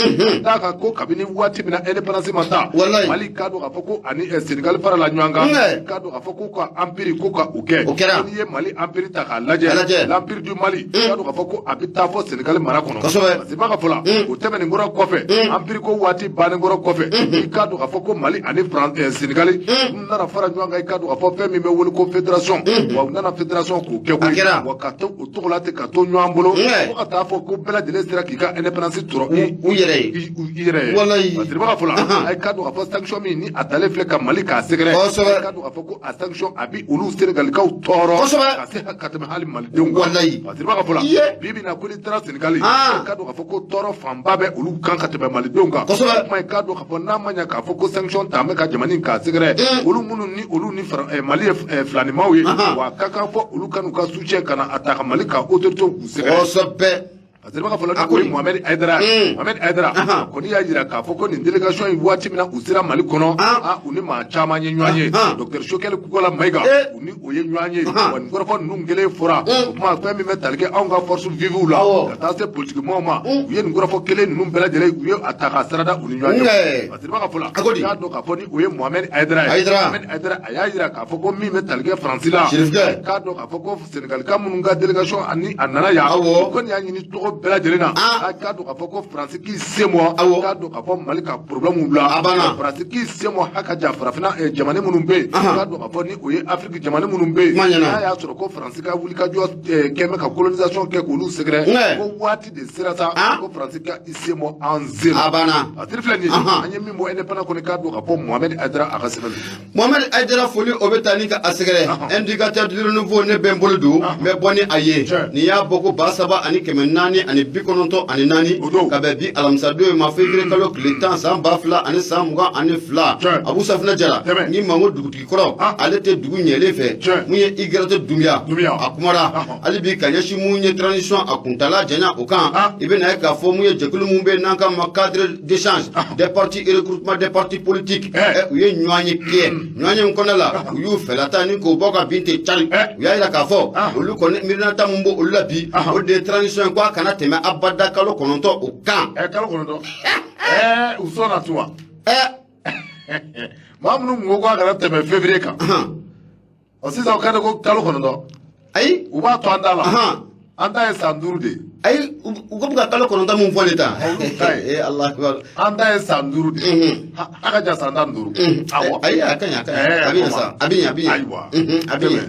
D'a kan ko kabini waati min na indépendance ma ta, Mali k'a dɔn k'a fɔ ko ani Senegali farala ɲɔgɔn kan, k'a dɔn k'a fɔ ko ka empire ko ka o kɛ. O kɛra. Ko n'i ye Mali empire ta k'a lajɛ, l'empire du Mali, k'a dɔn k'a fɔ ko a bɛ taa fɔ Senegali mara kɔnɔ. Kosɛbɛ. Ka fɔ la, o tɛmɛnen kɔrɔ kɔfɛ, empire ko waati bannen kɔrɔ kɔfɛ, i k'a dɔn k'a fɔ ko Mali ani Senegali nana fara ɲɔgɔn kan. I k'a dɔn k'a fɔ fɛn min bɛ wele ko fédération, wa u nana fédération k'o kɛ koyi, wa ka to o cogo la ten, ka to ɲɔgɔn bolo fo ka taa fɔ ko bɛɛ lajɛlen sera k'i ka indépendance sɔrɔ u yɛrɛ ye. I yɛrɛ ye. Walayi. Parce ka fɔ la, a k'a dɔn k'a fɔ sanction min ni a talen filɛ ka Mali k'a sɛgɛrɛ, a k'a dɔn k'a fɔ ko a sanction a bi olu Senegalikaw tɔɔrɔ ka se ka tɛmɛ hali Malidenw kan. Walayi. Parce ka fɔ la, bi bi in na, ko n'i taara Senegali, a k'a dɔn k'a fɔ ko tɔɔrɔ fanba bɛ olu kan ka tɛmɛ Malidenw kan. Kuma, i k'a dɔn k'a fɔ n'a ma ɲɛ k'a fɔ ko sanction ta bɛ ka jamana in k'a sɛgɛrɛ, olu minnu ni olu ni Mali ye filanimaw ye, wa a ka kan fɔ olu ka n'u ka soutien ka na a ta ka Mali ka autorité k'u sɛgɛrɛ. Parce que ka fɔ la, ko ye Mohamed Haidara, Mohamed Haidara kɔni y'a jira k'a fɔ ko nin délégation in, waati min na u sera Mali kɔnɔ, u ni maa caman ye ɲɔgɔn ye. Docteur Choguel Kokalla Maïga, u ni o ye ɲɔgɔn ye. Wa nin kɔrɔfɔ ninnu kelen fɔra. O kuma, fɛn min bɛ tali kɛ anw ka force vive la, ka taa se politique mɔgɔw ma, u ye nin kɔrɔfɔ kelen ninnu bɛɛ lajɛlen, u ye a ta k'a sarada u ni ɲɔgɔn cɛ. Parce que ka fɔ la, k'a dɔn k'a fɔ ni o ye Mohamed Haidara ye. Mohamed Haidara, a y'a jira k'a fɔ ko min bɛ tali kɛ Faransi la, k'a dɔn k'a fɔ ko Sénégalika minnu ka délégation ani a nana yan, ko nin y'a ɲini tɔgɔ bɛɛ lajɛlen na, a k'a dɔn k'a fɔ ko Faransi k'i sen bɔ, k'a dɔn k'a fɔ Mali ka problème la, Faransi k'i sen bɔ ha ka ja farafinna jamana minnu bɛ yen, k'a dɔn k'a fɔ ni o ye Afiriki jamana minnu bɛ yen, n'a y'a sɔrɔ ko Faransi ka wulikajɔ kɛ bɛ ka colonisation kɛ k'olu sɛgɛrɛ, ko waati de sera sa ko Faransi ka i sen bɔ an sen na. A banna. A tiri filɛ nin ye, an ye min bɔ indépendant kɔni, k'a dɔn k'a fɔ Mohamed Haidara a ka sɛbɛn. Mohamed Haidara, foli o bɛ taa ni ka a sɛgɛrɛ. Indicateur du renouveau, ne bɛ n bolo don, n bɛ bɔ ni a ye. Nin y'a bɔ ko 3494 ka bɛn bi alamisadon ye ma, février kalo tile 10, san 2022. Abu Safinɛ Jara ni manko dugutigi kɔrɔ, ale tɛ dugu ɲɛlen fɛ. Mun ye Igrate Dunbiya, a kumara hali bi ka ɲɛsin mun ye transition a kuntala janya o kan. I bɛ na ye k'a fɔ mun ye jɛkulu mun bɛ n'an ka ma cadre d'échange des partis et regroupement des partis politiques, u ye ɲɔgɔn ye kɛ. Ɲɔgɔn ye min kɔnɔna la, u y'u fɛlata ni k'o bɔ ka bin ten cari. U y'a yira k'a fɔ olu kɔni miirinata mun b'o olu la bi, o de ye transition ko a kana tɛmɛ abada kalo 9 o kan. Kalo 9, u sɔnna tun wa? Maa minnu ko k'a kana tɛmɛ février kan, ɔ sisan o kɛlen ko kalo 9. Ayi. U b'a to an da la. An ta ye san 5 de ye. Ayi, u ko bɛ ka kalo 9 mun fɔ nin tan. Ee Alahu akibaru. An ta ye san 5 de ye. A ka jan san 15. Awɔ. Ayi, a ka ɲi, a ka ɲi. A bɛ ɲɛ sa, a bɛ ɲɛ, a bɛ ɲɛ. Ayiwa. A bɛ ɲɛ.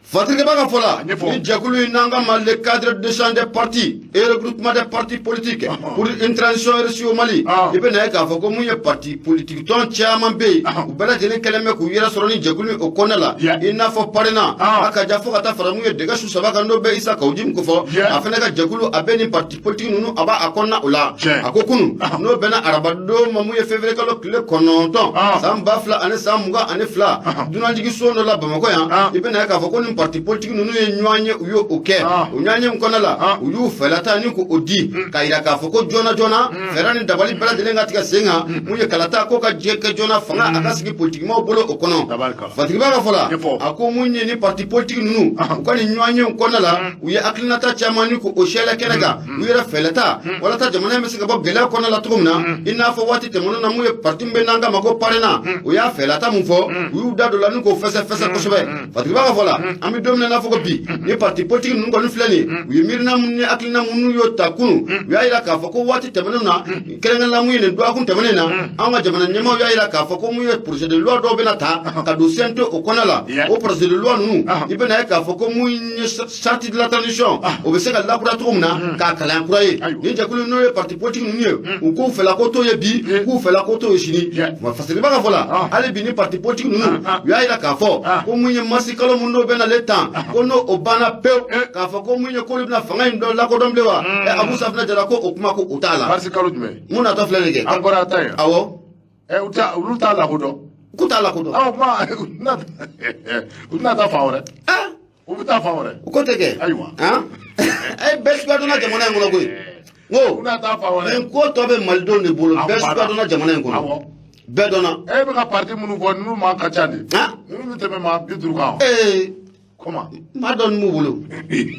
Fatirikɛba ka fɔ la, ni jɛkulu in n'an ka ma le cadre d'échange des partis et regroupement des partis politiques pour une transition réussie au Mali, i bɛ na ye k'a fɔ ko mun ye parti politique tɔn caman bɛ yen, u bɛɛ lajɛlen kɛlen bɛ k'u yɛrɛ sɔrɔ ni jɛkulu in o kɔnɔna la, i n'a fɔ PARENA, a ka ja fo ka taa fara mun ye dɛgɛ su saba kan, n'o bɛ Isa Kawu Jim ko fɔ, a fana ka jɛkulu a bɛ nin parti politique ninnu a b'a a kɔnɔna o la. A ko kunun, n'o bɛnna arabadon ma, mun ye février kalo tile 9, san 2022, dunanjigi so dɔ la Bamakɔ yan, i bɛ na ye k'a fɔ ko nin parti politique ninnu ye ɲɔgɔn ye, u y'o kɛ. O ɲɔgɔn ye kɔnɔna la, u y'u fɛlata ni k'o di k'a yira k'a fɔ ko joona joona fɛɛrɛ ni dabali bɛɛ lajɛlen ka tigɛ sen kan, mun ye kalata ko ka jɛ kɛ joona, fanga a ka sigi politikimaw bolo o kɔnɔ. Fatigiba ka fɔ la, a ko mun ye ni parti politique ninnu u ka nin ɲɔgɔn ye kɔnɔna la, u ye hakilinata caman ni k'o sɛlɛ kɛnɛ kan, u yɛrɛ fɛlɛta walasa jamana in bɛ se ka bɔ gɛlɛya kɔnɔna la cogo min na. I n'a fɔ waati tɛmɛnen na, mun ye parti min bɛ n'an kama ko PARENA, o y'a fɛlata mun fɔ, u y'u da don la ni k'o fɛsɛ fɛsɛ kosɛbɛ. Fatigiba ka fɔ la, an bɛ don min na n'a fɔ ko bi, ni parti politique ninnu kɔni filɛ nin ye, u ye miirina minnu ni hakilina minnu y'o ta kunun, u y'a yira k'a fɔ ko waati tɛmɛnen na, kɛrɛnkɛrɛnnenya la mun ye nin dɔgɔkun tɛmɛnen na, an ka jamana ɲɛmaaw y'a yira k'a fɔ ko mun ye projet de loi dɔw bɛna ta ka don CNT o kɔnɔna la. O projet de loi ninnu, i bɛna ye k'a fɔ ko mun ye charte de la transition, o bɛ se ka lakura cogo min na k'a kalan kura ye. Nin jɛkulu n'o ye parti politique ninnu ye, u k'u fɛla ko t'o ye bi, k'u fɛla ko t'o ye sini. Fasiriba ka fɔ la, hali bi ni parti politique ninnu u y'a yira k'a fɔ ko mun ye mars kalo mun n'o bɛ nalen tan, ko n'o o banna pewu, k'a fɔ ko mun ye k'olu bɛna fanga in dɔ lakodɔn bilen wa? Abu Safinɛ Jara ko o kuma ko o t'a la. Mars kalo jumɛn? Mun natɔ filɛ nin kɛ. An bɔra ta ye. Awɔ. U t'a, olu t'a lakodɔn. K'u t'a lakodɔn. Awɔ, kuma u tɛna taa fan wɛrɛ. U bɛ taa fan wɛrɛ. O ko tɛ kɛ. Ayiwa. Bɛɛ suguya dɔnna jamana in kɔnɔ koyi. N ko U bɛna taa fan wɛrɛ. Nin ko tɔ bɛ malidenw de bolo, bɛɛ suguya dɔnna jamana in kɔnɔ. Awɔ. Bɛɛ dɔnna. E bɛ ka parti minnu fɔ, ninnu maa ka ca de. Ninnu bɛ tɛmɛ maa 50 kan. Ee. Comment? Maa dɔɔni b'u bolo,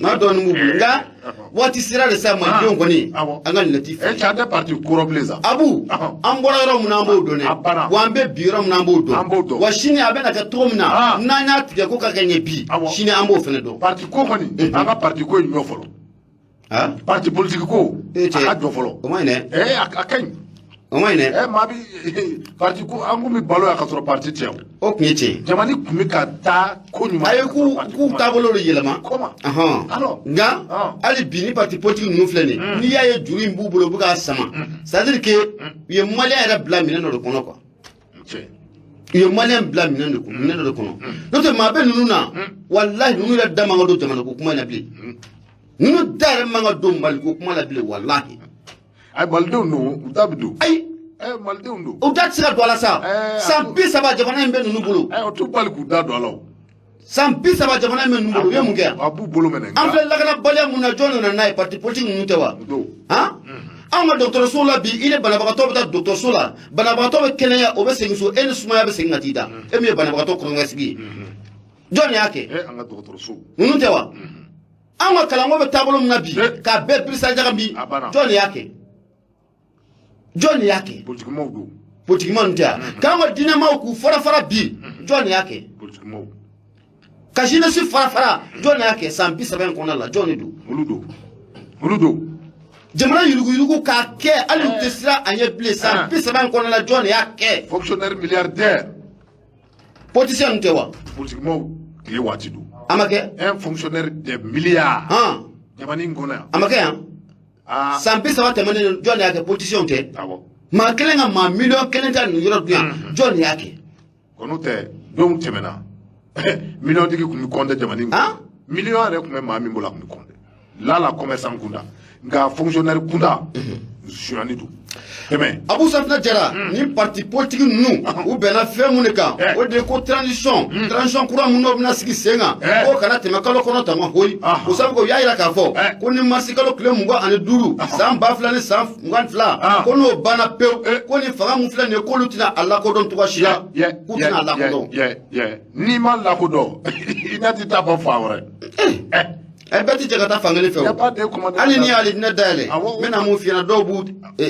maa dɔɔni b'u bolo, nka waati sera de sa, malidenw kɔni, an ka lunette E falen. Cɛ, an tɛ parti kɔrɔ bilen sa. Abu, an bɔra yɔrɔ min na, an b'o dɔn A dɛ. banna. Wa an bɛ bi yɔrɔ min na, an b'o dɔn. An b'o dɔn. Wa sini a bɛna kɛ cogo min na, n'an y'a tigɛ ko ka kɛ ɲɛ bi, sini an b'o fana dɔn. Parti ko kɔni, an ka parti ko in ɲɔ fɔlɔ. Parti politique ko, E a cɛ. ka jɔ fɔlɔ. O ma ɲi dɛ. Ee, a ka ɲi. O ma ɲi dɛ. Ɛ, maa bi parti ko, an kun bɛ balo yan ka sɔrɔ parti tɛ o. O tun ye tiɲɛ ye. Jamana kun bɛ ka taa ko ɲuman. A ye k'u taabolo de yɛlɛma. Comment? Alors? Nka hali bi, ni parti politique ninnu filɛ nin ye, n'i y'a ye juru in b'u bolo, u bɛ k'a sama, c'est à dire que u ye malien yɛrɛ bila minɛn dɔ de kɔnɔ quoi. Cɛ. U ye malien bila minɛn de minɛn dɔ de kɔnɔ. N'o tɛ, maa bɛ ninnu na, walahi, ninnu yɛrɛ da man ka don jamana ko kuma in na bilen. Ninnu da yɛrɛ man ka don Mali ko kuma la bilen, walahi. Ayi, malidenw don, u da bɛ don. Ayi. Ɛ, malidenw don. U da tɛ se ka don a la sa. A San 30 jamana in bɛ ninnu bolo. Ɛ, o t'u bali k'u da don a la o. San 30 jamana in bɛ ninnu bolo, u ye mun kɛ yan? A b'u bolo minɛ. An filɛ lakanabaliya mun na, jɔn nana n'a ye? Parti politique ninnu tɛ wa? Don. Han, anw ka dɔgɔtɔrɔso la bi, i ni banabagatɔ bɛ taa dɔgɔtɔrɔso la, banabagatɔ bɛ kɛnɛya, o bɛ segin so, e ni sumaya bɛ segin ka t'i da, e min ye banabagatɔ kɔrɔnkɛsigi ye. Jɔn de y'a kɛ? Ɛ, an ka dɔgɔtɔrɔso. Ninnu tɛ wa? Anw ka kalanko bɛ taabolo min na bi, k'a bɛɛ birisa ɲagami bi, A banna. jɔn de y'a kɛ? Jɔn de y'a kɛ? Politikimaaw don. Politikima ninnu tɛ yan? K'an ka diinɛmaw k'u fara fara bi, jɔn de y'a kɛ? Politikimaaw. Ka jeunesse fara fara, jɔn de y'a kɛ? San 30 in kɔnɔna la, jɔn de don? Olu don, olu don. Jamana yuruguyurugu k'a kɛ, hali u tɛ siran a ɲɛ bilen, san 30 in kɔnɔna la, jɔn de y'a kɛ? Fonctionnaire milliardaire. Politicien ninnu tɛ wa? Politikimaaw tile waati don. A ma kɛ? Un fonctionnaire des milliards. Jamana in kɔnɔ yan. A ma kɛ yan? San 30 tɛmɛnen, jɔn de y'a kɛ? Politicien tɛ? Maa kelen ka maa miliyɔn 1 ta nin yɔrɔ dun yan, jɔn de y'a kɛ? Kɔnɔ tɛ, donw tɛmɛna, miliyɔn tigi kun bɛ kɔnte jamana in kɔnɔ. Miliyɔn yɛrɛ kun bɛ maa min bolo, a kun bɛ kɔnte lala commerçant kunda, nka fonctionnaire kunda, sonyani don tɛmɛ. Abu Safinɛ Jara, ni parti politique ninnu, u bɛnna fɛn mun de kan? O de ye ko transition kura mun n'o bɛna sigi sen kan, k'o kana tɛmɛ kalo 9 kan koyi. O sabu ko u y'a yira k'a fɔ ko ni marisi kalo tile 25 san 2022, ko n'o banna pewu, ko ni fanga mun filɛ nin ye, k'olu tɛna a lakodɔn cogoya si la, k'u tɛna a lakodɔn. Yɛ, n'i ma lakodɔn, i n'a ti taa fɔ fan wɛrɛ. Ɛ, bɛɛ ti jɛ ka taa fan kelen fɛ Y a o. pas de commandement. Hali ni y'ale ne dayɛlɛ, n bɛna mun f'i ɲɛna, dɔw b'u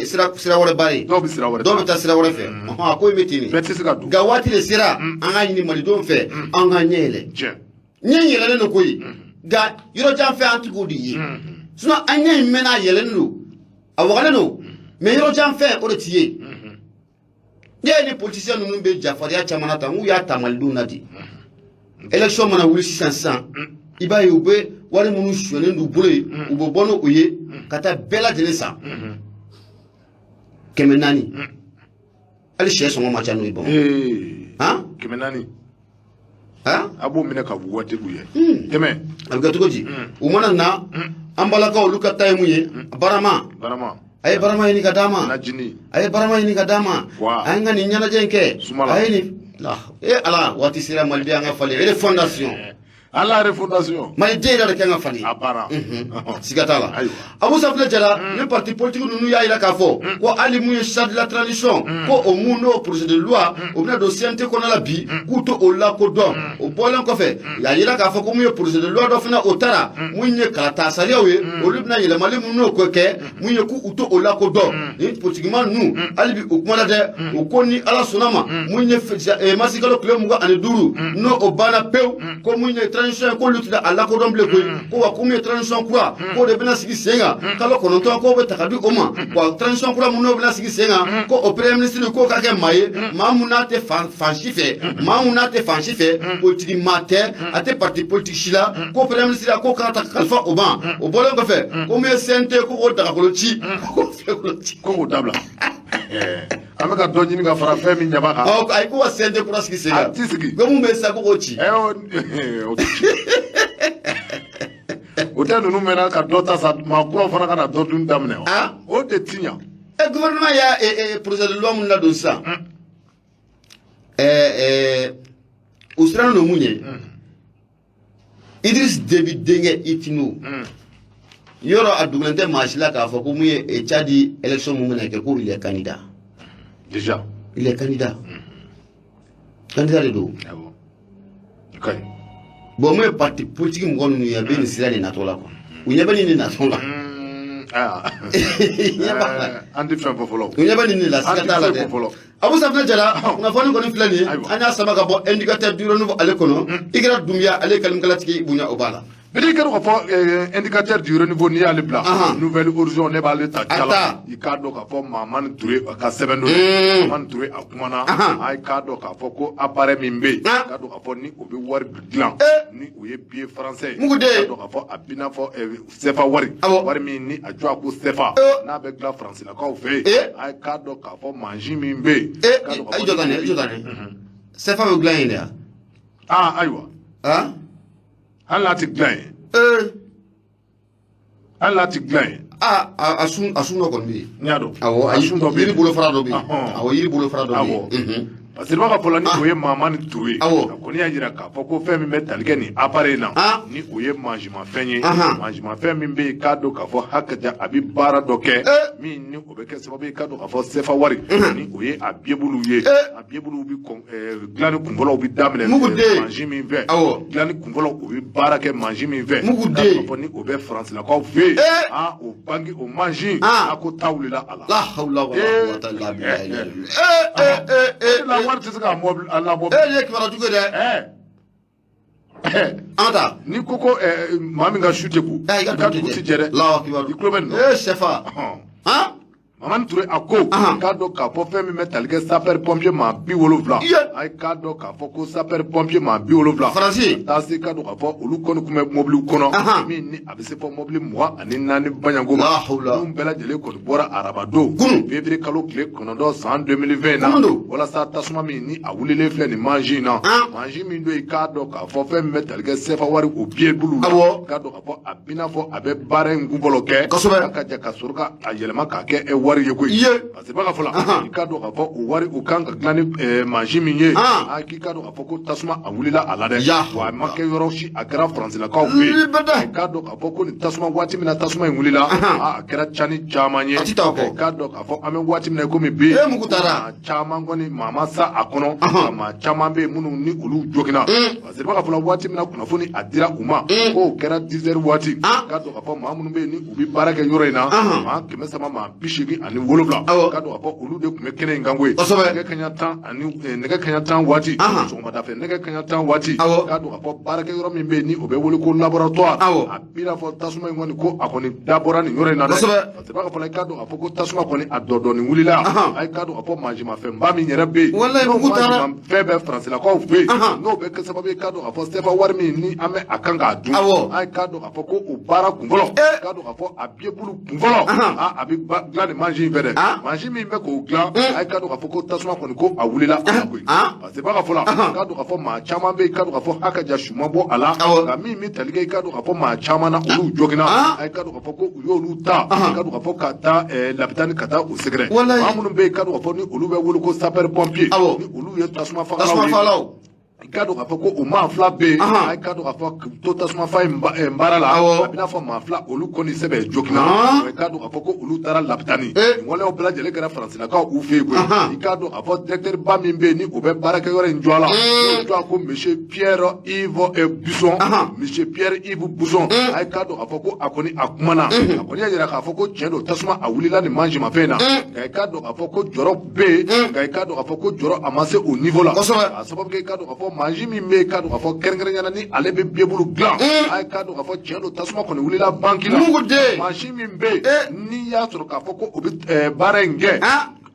sira wɛrɛ bari. Dɔw bɛ sira wɛrɛ. Dɔw bɛ taa sira wɛrɛ fɛ. Ɔhɔn, a ko in bɛ ten de. Bɛɛ tɛ se ka don. Nka waati de sera, an k'a ɲini malidenw fɛ, an ka ɲɛ yɛlɛ. Ɲɛ in yɛlɛlen don koyi, nka yɔrɔ jan fɛ, an ti k'o de ye. Sinon an ɲɛ in mɛnna, a yɛlɛlen don, a wagalen don, mais yɔrɔ jan fɛ, o de ti ye. Ne ye ni politicien ninnu bɛ jafarinya caman na tan, n k'u y'a ta malidenw na de. Élection mana wuli sisan sisan, i b'a ye u bɛ wari minnu sonyɛnen d'u bolo ye, u bɛ bɔ n'o ye ka taa bɛɛ lajɛlen san 400. Hali sɛ sɔngɔ ma ca n'o ye Bamakɔ. Han. 400. Han. A b'o minɛ ka waati k'u ye. Tɛmɛ. A bɛ kɛ cogo di? U mana na, an balakaw, olu ka ta ye mun ye? Barama. Barama. A ye barama ɲini ka d'a ma. Najini. A ye barama ɲini ka d'a ma. A ye n ka nin ɲɛnajɛ in kɛ. Sumala. A ye nin la e ala, waati sera maliden an ka falen refondation. Ala, refondation. Maliden yɛrɛ de kan ka falen. A banna. Siga t'a la. Ayiwa. Abu Safinɛ Jara, ni parti politique ninnu y'a yira k'a fɔ ko hali mun ye charte de la transition, ko o mun n'o projet de loi, o bɛna don CNT kɔnɔ la bi, k'u to o lakodɔn. O bɔlen kɔfɛ, u y'a yira k'a fɔ ko mun ye projet de loi dɔ fana, o taara mun ye kalata sariyaw ye, olu bɛna yɛlɛmali mun n'o ko kɛ mun ye, k'u to o lakodɔn. Ni politikima ninnu, hali bi u kumana dɛ, u ko ni Ala sɔnna ma, mun ye mars kalo tile 25, n'o o banna pewu, ko mun ye transition ye, k'olu tɛna a lakodɔn bilen koyi. Ko wa ko mun ye transition kura, k'o de bɛna sigi sen kan kalo 9, k'o bɛ ta ka di o ma. Wa transition kura mun n'o bɛna sigi sen kan, ko o premier ministre, k'o ka kɛ maa ye, maa mun n'a tɛ fan si fɛ, maa mun n'a tɛ fan si fɛ, politique maa tɛ, a tɛ parti politique si la, ko premier ministre k'o kan ka ta ka kalifa o ma. O bɔlen kɔfɛ, ko mun ye CNT, ko k'o dagakolo ci, ko k'o ci. Ko k'o dabila. An bɛ ka dɔ ɲini ka fara fɛn min ɲaba kan. Ɔ ayi, ko ka CNT kura sigi sen A kan. ti sigi. Ko mun bɛ sisan, ko k'o ci. Ɛ, o ti ci. O tɛ, ninnu mɛnna ka dɔ ta sa, maa kuraw fana ka na dɔ dun daminɛ o. O de ti ɲa. Ɛ, gouvernement y'a projet de loi mun ladon sisan, ɛ ɛ u sirannen don mun ye? Idriss Déby denkɛ Itno, yɔrɔ a dogolen tɛ maa si la k'a fɔ ko mun ye Tchad élection mun bɛna kɛ, ko il est candidat. Déjà. Il est candidat, candidat de don. Awɔ, o ka ɲi. Bon, mun ye parti politique mɔgɔ ninnu ye, a bɛ nin sira de natɔ la quoi, u ɲɛ bɛ nin de natɔ la. Aa, ɲɛ b'a la. An tɛ fɛn fɔ fɔlɔ. U ɲɛ bɛ nin de la, siga t'a la An tɛ dɛ. foyi fɔ fɔlɔ. Abu Safinɛ Jara, kunnafoni kɔni filɛ nin ye. An y'a sama ka bɔ Indicateur du Renouveau ale kɔnɔ. I kɛra Dunbiya, ale ye kalimakalatigi bonya, o b'a la. Bidi kɛra k'a fɔ Indicateur du Renouveau, n'i y'ale bila, Nouvel Horizon, ne b'ale ta A jala. ta. I k'a dɔn k'a fɔ Mamani Ture ka sɛbɛn don. Mamani Ture a kumana. A k'a dɔn k'a fɔ ko appareil min bɛ yen, k'a dɔn k'a fɔ ni o bɛ wari dilan, ni o ye billet français ye. Mugu den. K'a dɔn k'a fɔ a b'i n'a fɔ CFA wari. Wari min ni a jɔ a ko CFA, n'a bɛ dilan Faransilakaw fɛ yen. A k'a dɔn k'a fɔ mansin min bɛ yen, k'a dɔn k'a Ayi, fɔ jɔ tan dɛ, jɔ tan dɛ. CFA bɛ dilan yen de wa? Aa, ayiwa. Hali n'a tɛ dilan yen. Hali n'a tɛ dilan yen. Aa, a sun dɔ kɔni bɛ yen. N y'a dɔn. Awɔ. A sun dɔ bɛ yen. Yiri bolofara dɔ bɛ yen. Awɔ, yiri bolofara dɔ bɛ yen. Parce que i b'a ka fɔ la, ni o ye Mamani Ture ye. Awɔ. A kɔni y'a jira k'a fɔ ko fɛn min bɛ tali kɛ nin appareil in na, ni o ye mansimafɛn ye, mansimafɛn min bɛ yen, k'a dɔn k'a fɔ hakaja a bɛ baara dɔ kɛ min ni o bɛ kɛ sababu ye, k'a dɔn k'a fɔ CFA wari, ni o ye a biyebuluw ye, a biyebuluw bɛ kɔn dilanni kunfɔlɔw bɛ daminɛ Mugu den. mansin min fɛ, dilanni kunfɔlɔw, o bɛ baara kɛ mansin min fɛ, Mugu k'a den. dɔn k'a fɔ ni o bɛ Faransilakaw fɛ yen, o banki o mansin, a ko ta wulila a la. La hawla wala quwwata illa billahi. Eh eh eh. La wari tɛ se k'a mɔbili a labɔ. Nin ye kibaruya jugu ye dɛ. An ka taa. N'i ko maa min ka su tɛ ko, I ka dugu tɛ jɛ dɛ. Allahu akbar. I tulo bɛ nin na. CFA. Mamani Ture a ko k'a dɔn k'a fɔ fɛn min bɛ tali kɛ sapeur pompier maa 70, a ye k'a dɔn k'a fɔ ko sapeur pompier maa 70, Faransi. Taa se k'a dɔn k'a fɔ olu kɔni tun bɛ mɔbiliw kɔnɔ, min ni a bɛ se fɔ mɔbili 24 baɲanko ma. La hawla. Ninnu bɛɛ lajɛlen kɔni bɔra arabadon, Kunun. février kalo tile 9 san 2020 na, Kunun don. walasa tasuma min ni a wulilen filɛ nin mansin in na, mansin min don, i k'a dɔn k'a fɔ fɛn min bɛ tali kɛ CFA wari o billet buluw la, k'a dɔn k'a fɔ a b'i n'a fɔ a bɛ baara in kunfɔlɔ kɛ, a ka jɛ ka sɔrɔ ka a yɛlɛma k'a kɛ wari ye koyi. Parce que b'a fɔ la, i k'a dɔn k'a fɔ o wari o kan ka dilan ni mansin min ye, k'i k'a dɔn k'a fɔ ko tasuma a wulila a la dɛ. Wa a ma kɛ yɔrɔ si, a kɛra Faransilakaw fɛ yen. Libada. I k'a dɔn k'a fɔ ko nin tasuma, waati min na tasuma in wulila, a kɛra cani caman ye. A ti taa o kɔ. I k'a dɔn k'a fɔ an bɛ waati min na i komi bi, Mugu taara. maa caman kɔni, maa ma sa a kɔnɔ, nka maa caman bɛ yen minnu ni olu joginna. Parce que b'a fɔ la, waati min na kunnafoni a dira u ma, k'o kɛra 10 heures waati, k'a dɔn k'a fɔ maa minnu bɛ yen ni u bɛ baara kɛ yɔrɔ in na, maa 387, k'a dɔn k'a fɔ olu de tun bɛ kɛnɛ in kan koyi. Nɛgɛ kaɲa tan ani nɛgɛ kaɲa 10 waati, sɔgɔmada fɛ nɛgɛ kaɲa 10 waati, k'a dɔn k'a fɔ baarakɛ yɔrɔ min bɛ yen ni o bɛ wele ko laboratoire, a b'i n'a fɔ tasuma in kɔni ko a kɔni dabɔra nin yɔrɔ in na dɛ. Parce que b'a fɔ la, i k'a dɔn k'a fɔ ko tasuma kɔni a dɔɔni wulila, a ye k'a dɔn k'a fɔ mansimafɛnba min yɛrɛ bɛ yen, Walayi, n'o mugu taara. mansimafɛn bɛ Faransilakaw fɛ yen, n'o bɛ kɛ sababu ye k'a dɔn k'a fɔ CFA wari min ni an bɛ a kan k'a dun, a ye k'a dɔn k'a fɔ ko o baara kunfɔlɔ, k'a dɔn k'a fɔ a billet bulu kunfɔlɔ, a bɛ dilan nin mansin in fɛ dɛ. Mansin min bɛ k'o dilan, a ye k'a dɔn k'a fɔ ko tasuma kɔni ko a wulila a la koyi. Parce que b'a fɔ la, k'a dɔn k'a fɔ maa caman bɛ yen, k'a dɔn k'a fɔ haka ja su ma bɔ a la, nka min bɛ tali kɛ, i k'a dɔn k'a fɔ maa caman na olu joginna, a ye k'a dɔn k'a fɔ ko u y'olu ta, k'a dɔn k'a fɔ ka taa lapitani ka taa u sɛgɛrɛ. Maa minnu bɛ yen, k'a dɔn k'a fɔ ni olu bɛ wele ko sapeur pompier, ni olu ye tasuma fagalaw Tasuma ye, fagalaw. I k'a dɔn k'a fɔ ko o maa fila bɛ yen, a ye k'a dɔn k'a fɔ k'u to tasuma fa in baara la, a bɛna fɔ maa fila olu kɔni sɛbɛn joginna, i k'a dɔn k'a fɔ ko olu taara lapitani. Nin waleyaw bɛɛ lajɛlen kɛra Faransilakaw u fɛ yen koyi. I k'a dɔn k'a fɔ directeur ba min bɛ yen ni o bɛ baarakɛyɔrɔ in jɔ a la, n'o tɔgɔ ko monsieur Pierre Yves Busson, monsieur Pierre Yves Busson, a ye k'a dɔn k'a fɔ ko a kɔni a kumana, a kɔni y'a jira k'a fɔ ko tiɲɛ don, tasuma a wulila nin mansimafɛn in na, nka i k'a dɔn k'a fɔ ko jɔrɔ bɛ yen, nka i k'a dɔn k'a fɔ ko jɔrɔ a ma se o niveau la. A sababu kɛ, i k'a dɔn k'a fɔ mansin min bɛ yen, k'a dɔn k'a fɔ kɛrɛnkɛrɛnnenya la ni ale bɛ billet bulu dilan, a ye k'a dɔn k'a fɔ tiɲɛ don, tasuma kɔni wulila banki la. Mugu den. Mansin min bɛ yen n'i y'a sɔrɔ k'a fɔ ko o bɛ baara in kɛ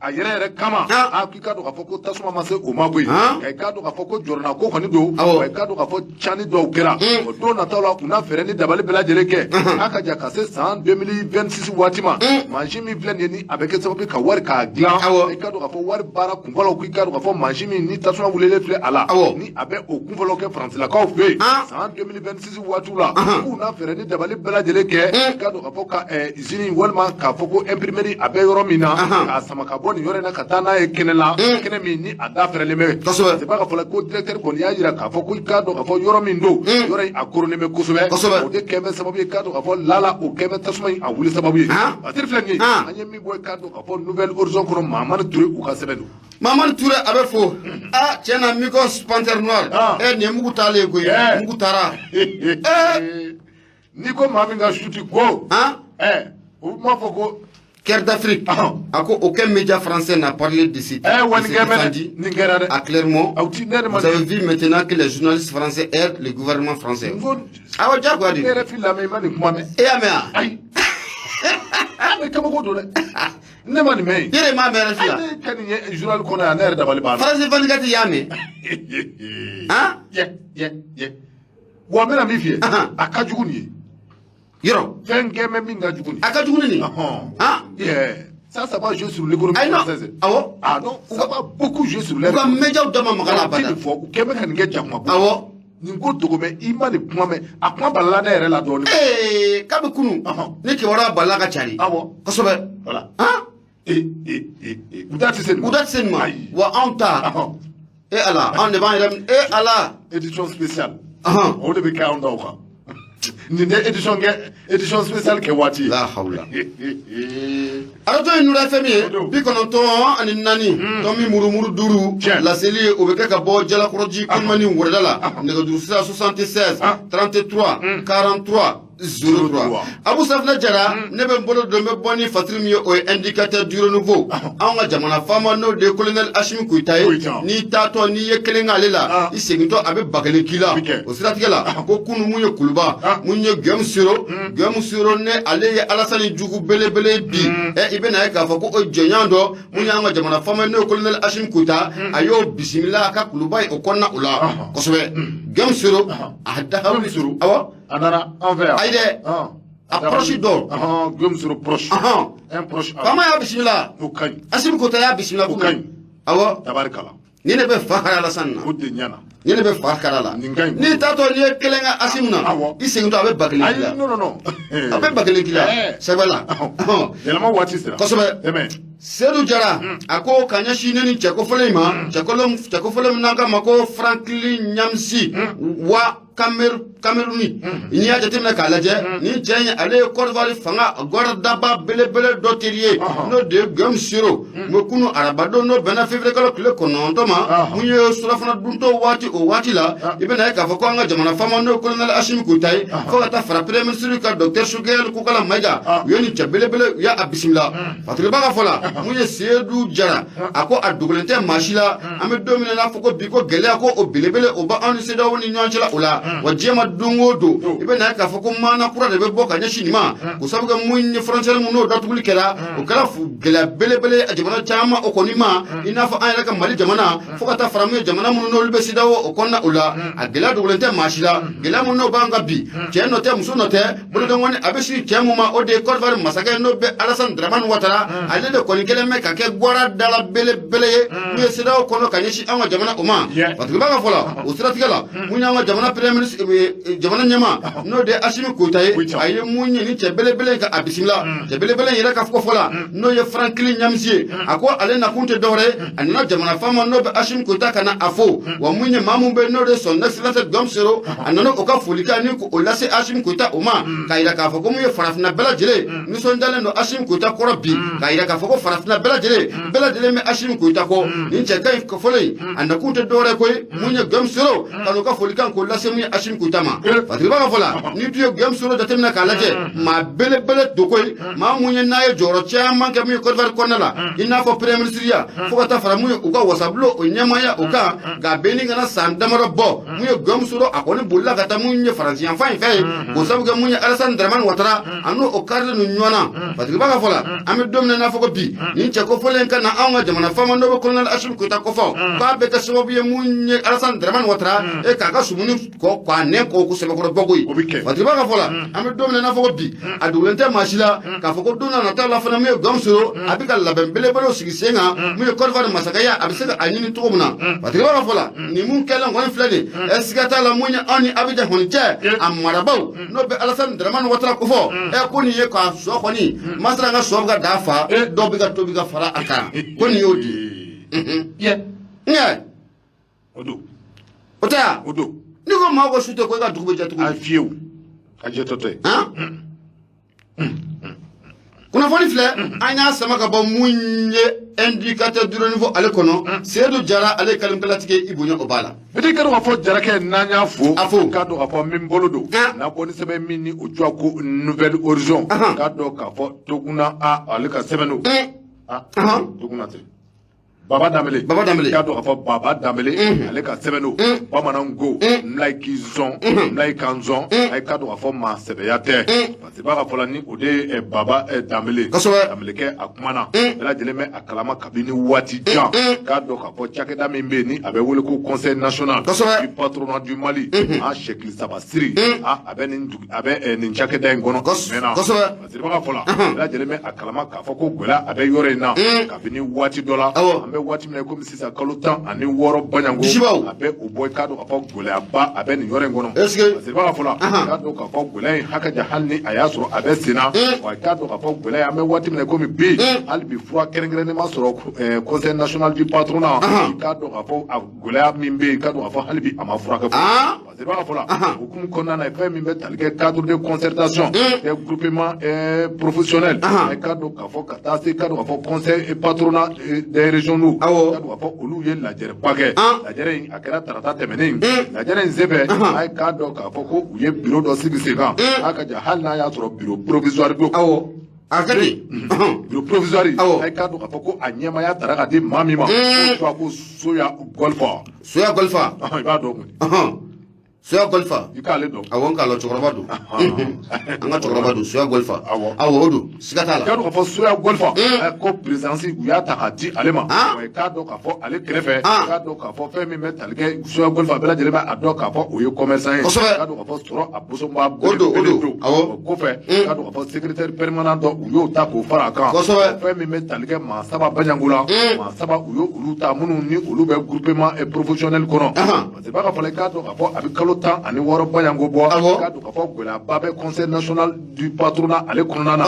a yɛrɛ yɛrɛ kama, a k'i k'a dɔn k'a fɔ ko tasuma ma se o ma koyi. Nka i k'a dɔn k'a fɔ ko jɔrɔna ko kɔni don, wa i k'a dɔn k'a fɔ cani dɔw kɛra o don nataw la, u na fɛɛrɛ ni dabali bɛɛ lajɛlen kɛ a ka ja ka se san 2026 waati ma. Mansin min filɛ nin ye ni a bɛ kɛ sababu ye ka wari k'a dilan, i k'a dɔn k'a fɔ wari baara kunfɔlɔw, k'i k'a dɔn k'a fɔ mansin min ni tasuma wulilen filɛ a la, ni a bɛ o kunfɔlɔ kɛ Faransilakaw fɛ yen, san 2026 waatiw la, k'u na fɛɛrɛ ni dabali bɛɛ lajɛlen kɛ, i k'a dɔn k'a fɔ ka usine walima k'a fɔ ko imprimerie a bɛ yɔrɔ min na, k'a sama ka bɔ bɔ nin yɔrɔ in na ka taa n'a ye kɛnɛ la, kɛnɛ min ni a da fɛrɛlen bɛ. C'est pas k'a fɔ la ko directeur kɔni y'a jira k'a fɔ ko i k'a dɔn k'a fɔ yɔrɔ min don, yɔrɔ in a koronnen bɛ kosɛbɛ. O de kɛn bɛ sababu ye, k'a dɔn k'a fɔ lala o kɛn bɛ tasuma in a wuli sababu ye. Batiri filɛ nin ye, an ye min bɔ, i k'a dɔn k'a fɔ Nouvel Horizon kɔnɔ, Mahamani Ture u ka sɛbɛn don. Mamani Ture, a bɛ fo. A tiɲɛ na, Mikos Panthère Noire, ɛ, nin ye mugu taalen koyi, mugu taara. N'i ko maa min ka suti ko u b'a fɔ ko Cœur d'Afrique. A ko aucun média français n'a parlé de ce nin kɛra dɛ. À Clermont. Vous avez vu maintenant que les journalistes français aident le gouvernement français. Awɔ, diyagoya de. Ne yɛrɛ fi lamɛn, i ma nin kuma mɛn. E y'a mɛn wa? Ayi. Mais kabako don dɛ. Ne ma nin mɛn yen. I yɛrɛ m'a mɛn RFI la. Ne ka nin ye journal kɔnɔ yan, ne yɛrɛ dabali banna. France 24 y'a mɛn. Han? Yɛ yɛ yɛ. Wa n bɛna min f'i ye, a ka jugu nin ye. Yɔrɔ. Fɛn kɛ bɛ min ka jugu nin ye. A ka jugu ni nin ye. Han? Yeah. Ça va jouer sur l'économie française. Awɔ. Ah non, ça va beaucoup jouer sur leur. U ka médiaw da ma maga la abada. Nin fɔ, u kɛ bɛ ka nin kɛ jakuma ko. Awɔ. Nin ko dogo mɛ, i ma nin kuma mɛn, a kuma balala ne yɛrɛ la dɔɔnin. Ee, kabi kunun. Ne kibaruya balala ka cari. Awɔ. Kosɛbɛ. Voilà. Han? Ee ee ee, u da tɛ se nin ma. U da tɛ se nin ma. Ayi. Wa anw ta. E Ala, anw de b'an yɛrɛ, e Ala. Édition spéciale. O de bɛ kɛ anw taw kan. Nin tɛ édition kɛ, édition spéciale kɛ waati ye. La hawla. Arajo ye Nura FM ye, 94 tɔmi murumuru 5. Laseli o bɛ kɛ ka bɔ Jalakɔrɔji Kulimani wɛrɛda la. Nɛgɛjuru sira 76 33 43 03. Abu Safinɛ Jara, ne bɛ n bolo don, n bɛ bɔ ni fatiri min ye, o ye indicateur du renouveau. Anw ka jamana faama, n'o de ye colonel Assimi Goïta ye, n'i taatɔ n'i ye kelen k'ale la, i segintɔ a bɛ 1000 k'i la. O siratigɛ la, ko kunun mun ye Kuluba, mun ye Guillaume Soro, Guillaume Soro ne ale ye Alasani jugu belebele bi. Ɛ, i bɛna ye k'a fɔ ko o jɔnɲɔgɔn dɔ mun y'an ka jamana faama, n'o ye colonel Assimi Goïta, a y'o bisimila a ka Kuluba ye o kɔnɔna o la kosɛbɛ. Guillaume Soro a da. Guillaume Soro. Awɔ. A nana an fɛ yan. Ayi dɛ. A proche dɔ. Guillaume Soro proche. Un proche. Faama y'a bisimila. O ka ɲi. Assimi Goïta y'a bisimila. O ka ɲi. Awɔ. Tabarikala. Ni ne bɛ fa kari Alasani na. O de ɲɛna. Ni ne bɛ fa kari la. Nin ka ɲi. N'i taatɔ n'i ye kelen kɛ Assimi na. I segintɔ a bɛ 1000 k'i la. Ayi, non non non. A bɛ 1000 k'i la. Sɛbɛ la. Yɛlɛma waati sera. Kosɛbɛ. Tɛmɛ. Seydou Jara, a ko ka ɲɛsin ne ni cɛko fɔlɔ in ma, cɛko fɔlɔ min n'an k'a ma ko Franklin Nyamsi wa Cameroun. N'i y'a jateminɛ k'a lajɛ, nin cɛ in ale ye Côte d'Ivoire fanga gɔrɔdaba belebele dɔ teri ye, n'o de ye Guillaume Soro. Mɛ kunu arabadon, n'o bɛnna février kalo tile 9 ma, mun ye surafana duntɔ waati, o waati la, i bɛna ye k'a fɔ ko an ka jamana faama, n'o ye colonel Assimi Goïta ye, fo ka taa fara premier ministre ka docteur Choguel Kokalla Maïga, u ye nin cɛ belebele, u y'a bisimila. Fatiriba ka fɔ la, mun ye Seydou Jara, a ko a dogolen tɛ maa si la, an bɛ don min na, n'a fɔ ko bi ko gɛlɛya ko o belebele o b'anw ni CEDEAO ni ɲɔgɔn cɛ la o la. Wa diɲɛ ma don o don, i bɛ na ye k'a fɔ ko maana kura de bɛ bɔ ka ɲɛsin nin ma, k'o sababu kɛ mun ye frontière mun n'o datuguli kɛra, o kɛra gɛlɛya belebele jamana caman o kɔni ma, i n'a fɔ an yɛrɛ ka Mali jamana, fo ka taa fara mun ye jamana minnu n'olu bɛ CEDEAO o kɔnɔna o la. A gɛlɛya dogolen tɛ maa si la, gɛlɛya mun n'o b'an kan bi, cɛ nɔ tɛ, muso nɔ tɛ, bolodenkɔni a bɛ si cɛ mun ma, o de ye Côte d'Ivoire masakɛ, n'o bɛ Alassane Dramane Ouattara. Ale de kɔni kɛlen bɛ ka kɛ gwara dala belebele ye mun ye CEDEAO kɔnɔ ka ɲɛsin an ka jamana o ma. Fatigiba ka fɔ la, o siratigɛ la, mun y'an ka jamana premier ministre, jamana ɲɛmaa, n'o de ye Assimi Goïta ye, a ye mun ye ni cɛ belebele ka a bisimila. Cɛ belebele in yɛrɛ ka fɔ la, n'o ye Franklin Nyamsi ye, a ko ale nakun tɛ dɔwɛrɛ ye, a nana jamana faama n'o bɛ Assimi Goïta ka na a fo. Wa mun ye maa mun bɛ, n'o de ye son excellence Guillaume Soro, a nana o ka folikan ni k'o lase Assimi Goïta o ma, k'a yira k'a fɔ ko mun ye farafinna bɛɛ lajɛlen nisɔndiyalen don Assimi Goïta kɔrɔ bi, k'a yira k'a fɔ ko farafinna bɛɛ lajɛlen bɛ Assimi Goïta kɔ. Nin cɛ ka ɲi fɔlɔ in, a nakun tɛ dɔwɛrɛ koyi, mun ye Guillaume Soro ka n'o ka folikan k'o lase mun ye Assimi Goïta ma. Fatiriba ka fɔ la, n'i dun ye Guillaume Soro jateminɛ k'a lajɛ, maa belebele don koyi, maa mun ye n'a ye jɔyɔrɔ caman kɛ mun ye Côte d'Ivoire kɔnɔna la, i n'a fɔ premier ministre ya, fo ka taa fara mun ye u ka wasabulon o ɲɛmaaya o kan. Nka bɛɛ ni kana san damadɔ bɔ, mun ye Guillaume Soro a kɔni bolila ka taa mun ye Faransi yanfan in fɛ yen, k'o sababu kɛ mun ye Alassane Dramane Ouattara a n'o o karilen don ɲɔgɔn na. Fatiriba ka fɔ la, an bɛ don min na, n'a fɔ ko bi, nin cɛ kofɔlen ka na anw ka jamana faama n'o bɛ colonel Assimi Goïta kɔfɔ, k'a bɛ kɛ sababu ye mun ye Alassane Dramane Ouattara e k'a ka sumuni kɔ kɔ k'a nɛn kɔ ko sɛbɛkɔrɔ bɔ koyi. O bɛ kɛ. Fasiriba ka fɔ la, an bɛ don min na i n'a fɔ ko bi, a dogolen tɛ maa si la k'a fɔ ko don n'a nataw la fana, min ye Gamusoro, a bɛ ka labɛn belebelew sigi sen kan, min ye Côte d'Ivoire masakɛya, a bɛ se ka a ɲini cogo min na. Fasiriba ka fɔ la, nin mun kɛlen kɔni filɛ nin ye, siga t'a la, mun ye anw ni Abidjan kɔni cɛ, a marabaaw n'o bɛ Alassane Dramane Ouattara kofɔ, ko nin ye k'a sɔ kɔni masara ka sɔ bɛ ka da fa, dɔw bɛ ka tobi ka fara a kan, ko nin y'o di ye. O don. O tɛ yan. O don. N'i ko maa ko su tɛ ko e ka dugu bɛ jɛ tuguni. A fiyewu, a jɛtɔ tɛ. Kunnafoni filɛ, an y'a sama ka bɔ mun ye Indicateur du Renouveau ale kɔnɔ. Seyidu Jara, ale ye kalimkalatigi, i bonya o b'a la. Bi k'a dɔn k'a fɔ Jarakɛ, n'an y'a fo. A fo. K'a dɔn k'a fɔ min bolo don. N'a bɔ ni sɛbɛn min ni o tɔgɔ ko Nouvel Horizon. K'a dɔn k'a fɔ Toguna a ale ka sɛbɛn don. Toguna tɛ. Baba Danbele. Baba Danbele. K'a dɔn k'a fɔ Baba Danbele, ale ka sɛbɛn don. Bamananw ko n k'i zɔn, n kan zɔn, a k'a dɔn k'a fɔ maa sɛbɛya tɛ. Parce que b'a ka fɔ la, ni o de ye Baba Danbele. Danbelekɛ, a kumana, bɛɛ lajɛlen bɛ a kalama kabini waati jan. K'a dɔn k'a fɔ cakɛda min bɛ yen ni a bɛ wele ko Conseil national du patronat du Mali, a sɛkili saba siri, a bɛ nin a bɛ nin cakɛda in kɔnɔ. Siriba ka fɔ la, bɛɛ lajɛlen bɛ a kalama k'a fɔ ko gɛlɛya a bɛ yɔrɔ in na kabini waati dɔ la. An bɛ waati min na komi sisan, kalo 16 baɲanko, a bɛ o bɔ. I k'a dɔn k'a fɔ gɛlɛyaba a bɛ nin yɔrɔ in kɔnɔ. Siriba ka fɔ la, k'a dɔn k'a fɔ gɛlɛya in hakɛ jan, hali ni a y'a sɔrɔ a bɛ sen na wa, i k'a dɔn k'a fɔ gɛlɛya, an bɛ waati min na komi bi, hali bi fura kɛrɛnkɛrɛnnen ma sɔrɔ Conseil national du patronat. I k'a dɔn k'a fɔ a gɛlɛya min bɛ yen, i k'a dɔn k'a fɔ hali bi a ma furakɛ. Siriba ka fɔ la, hukumu kɔnɔna na, fɛn min bɛ tali kɛ cadre de concertation des groupements professionnels, i k'a dɔn k'a fɔ ka taa se, i k'a dɔn k'a fɔ conseil patronat des régions, i k'a dɔn k'a fɔ olu ye lajɛrɛba kɛ. Lajɛrɛ in a kɛra tarata tɛmɛnen. Lajɛrɛ in senfɛ, a ye k'a dɔn k'a fɔ ko u ye bureau dɔ sigi sen kan. A ka ja, hali n'a y'a sɔrɔ bureau provisoire don. Awɔ, a kɛ ten. Bureau provisoire, a ye k'a dɔn k'a fɔ ko a ɲɛmaaya tara ka di maa min ma, ko ko Soya Golfa. Soya Golfa. I b'a dɔn kɔni. Soya Golfa. I k'ale dɔn. Awɔ, n k'a lɔn, cɛkɔrɔba don, an ka cɛkɔrɔba don, Soya Golfa. Awɔ, o don, siga t'a la. K'a dɔn k'a fɔ Soya Golfa, ko présidence u y'a ta k'a di ale ma. Wa i k'a dɔn k'a fɔ ale kɛrɛfɛ, k'a dɔn k'a fɔ fɛn min bɛ tali kɛ Soya Golfa, bɛɛ lajɛlen bɛ a dɔn k'a fɔ o ye commerçant ye. K'a dɔn k'a fɔ sɔrɔ a bosonba. O don, o don, awɔ. O kɔfɛ, k'a dɔn k'a fɔ secrétaire permanent dɔ, u y'o ta k'o fara a kan. Fɛn min bɛ tali kɛ maa saba baɲanko la, maa saba u y'olu ta, minnu ni olu bɛ groupement professionnel kɔnɔ. Parce que b'a ka fɔ la, i k'a dɔn k'a fɔ a bɛ kalo 16 baɲanko bɔ. K'a dɔn k'a fɔ gɛlɛyaba bɛ Conseil national du patronat ale kɔnɔna na.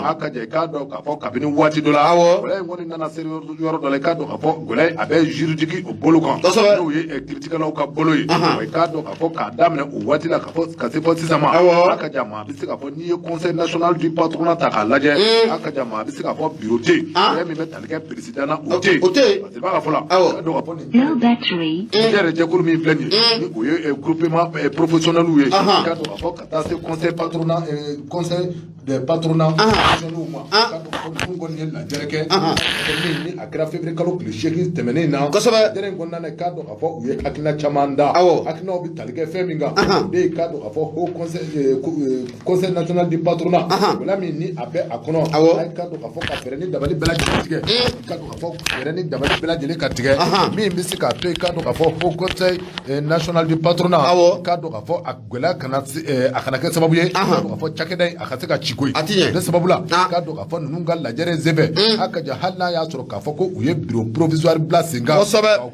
A ka jɛ, i k'a dɔn k'a fɔ kabini waati dɔ la, gɛlɛya in kɔni nana se yɔrɔ dɔ la. I k'a dɔn k'a fɔ gɛlɛya a bɛ juridique o bolo kan, n'o ye kiritigɛlaw ka bolo ye. Wa i k'a dɔn k'a fɔ k'a daminɛ o waati la k'a fɔ ka se fɔ sisan ma, a ka jan, maa bɛ se k'a fɔ n'i ye Conseil national du patronat ta k'a lajɛ, a ka jan, maa bɛ se k'a fɔ bureau tɛ yen, fɛn min bɛ tali kɛ président na, o tɛ yen. O tɛ yen. Parce que b'a ka fɔ la, k'a dɔn k'a fɔ nin Low battery. yɛrɛ jɛkulu min filɛ nin ye, ni o ye groupement professionnel ye, k'a dɔn k'a fɔ ka taa se conseil patronat, conseil des patronats professionnels ma, k'a dɔn k'a fɔ ninnu kɔni ye lajɛrɛ kɛ min ni a kɛra février kalo tile 8 tɛmɛnen na. Lajɛrɛ in kɔnɔna na, k'a dɔn k'a fɔ u ye hakilina caman da. Hakilinaw bɛ tali kɛ fɛn min kan, o de ye k'a dɔn k'a fɔ haut conseil, Conseil national du patronat, wala min ni a bɛ a kɔnɔ, a ye k'a dɔn k'a fɔ ka fɛɛrɛ ni dabali bɛɛ lajɛlen tigɛ, k'a dɔn k'a fɔ fɛɛrɛ ni dabali bɛɛ lajɛlen ka tigɛ min bɛ se k'a to yen, k'a dɔn k'a fɔ haut conseil national du patronat, k'a dɔn k'a fɔ a gɛlɛya kana a kana kɛ sababu ye, k'a dɔn k'a fɔ cakɛda in a ka se ka ci koyi. A ti ɲɛ. Ne sababu la, k'a dɔn k'a fɔ ninnu ka lajɛrɛ in senfɛ, a ka jan, hali n'a y'a sɔrɔ k'a fɔ ko u ye bureau provisoire bila sen kan, u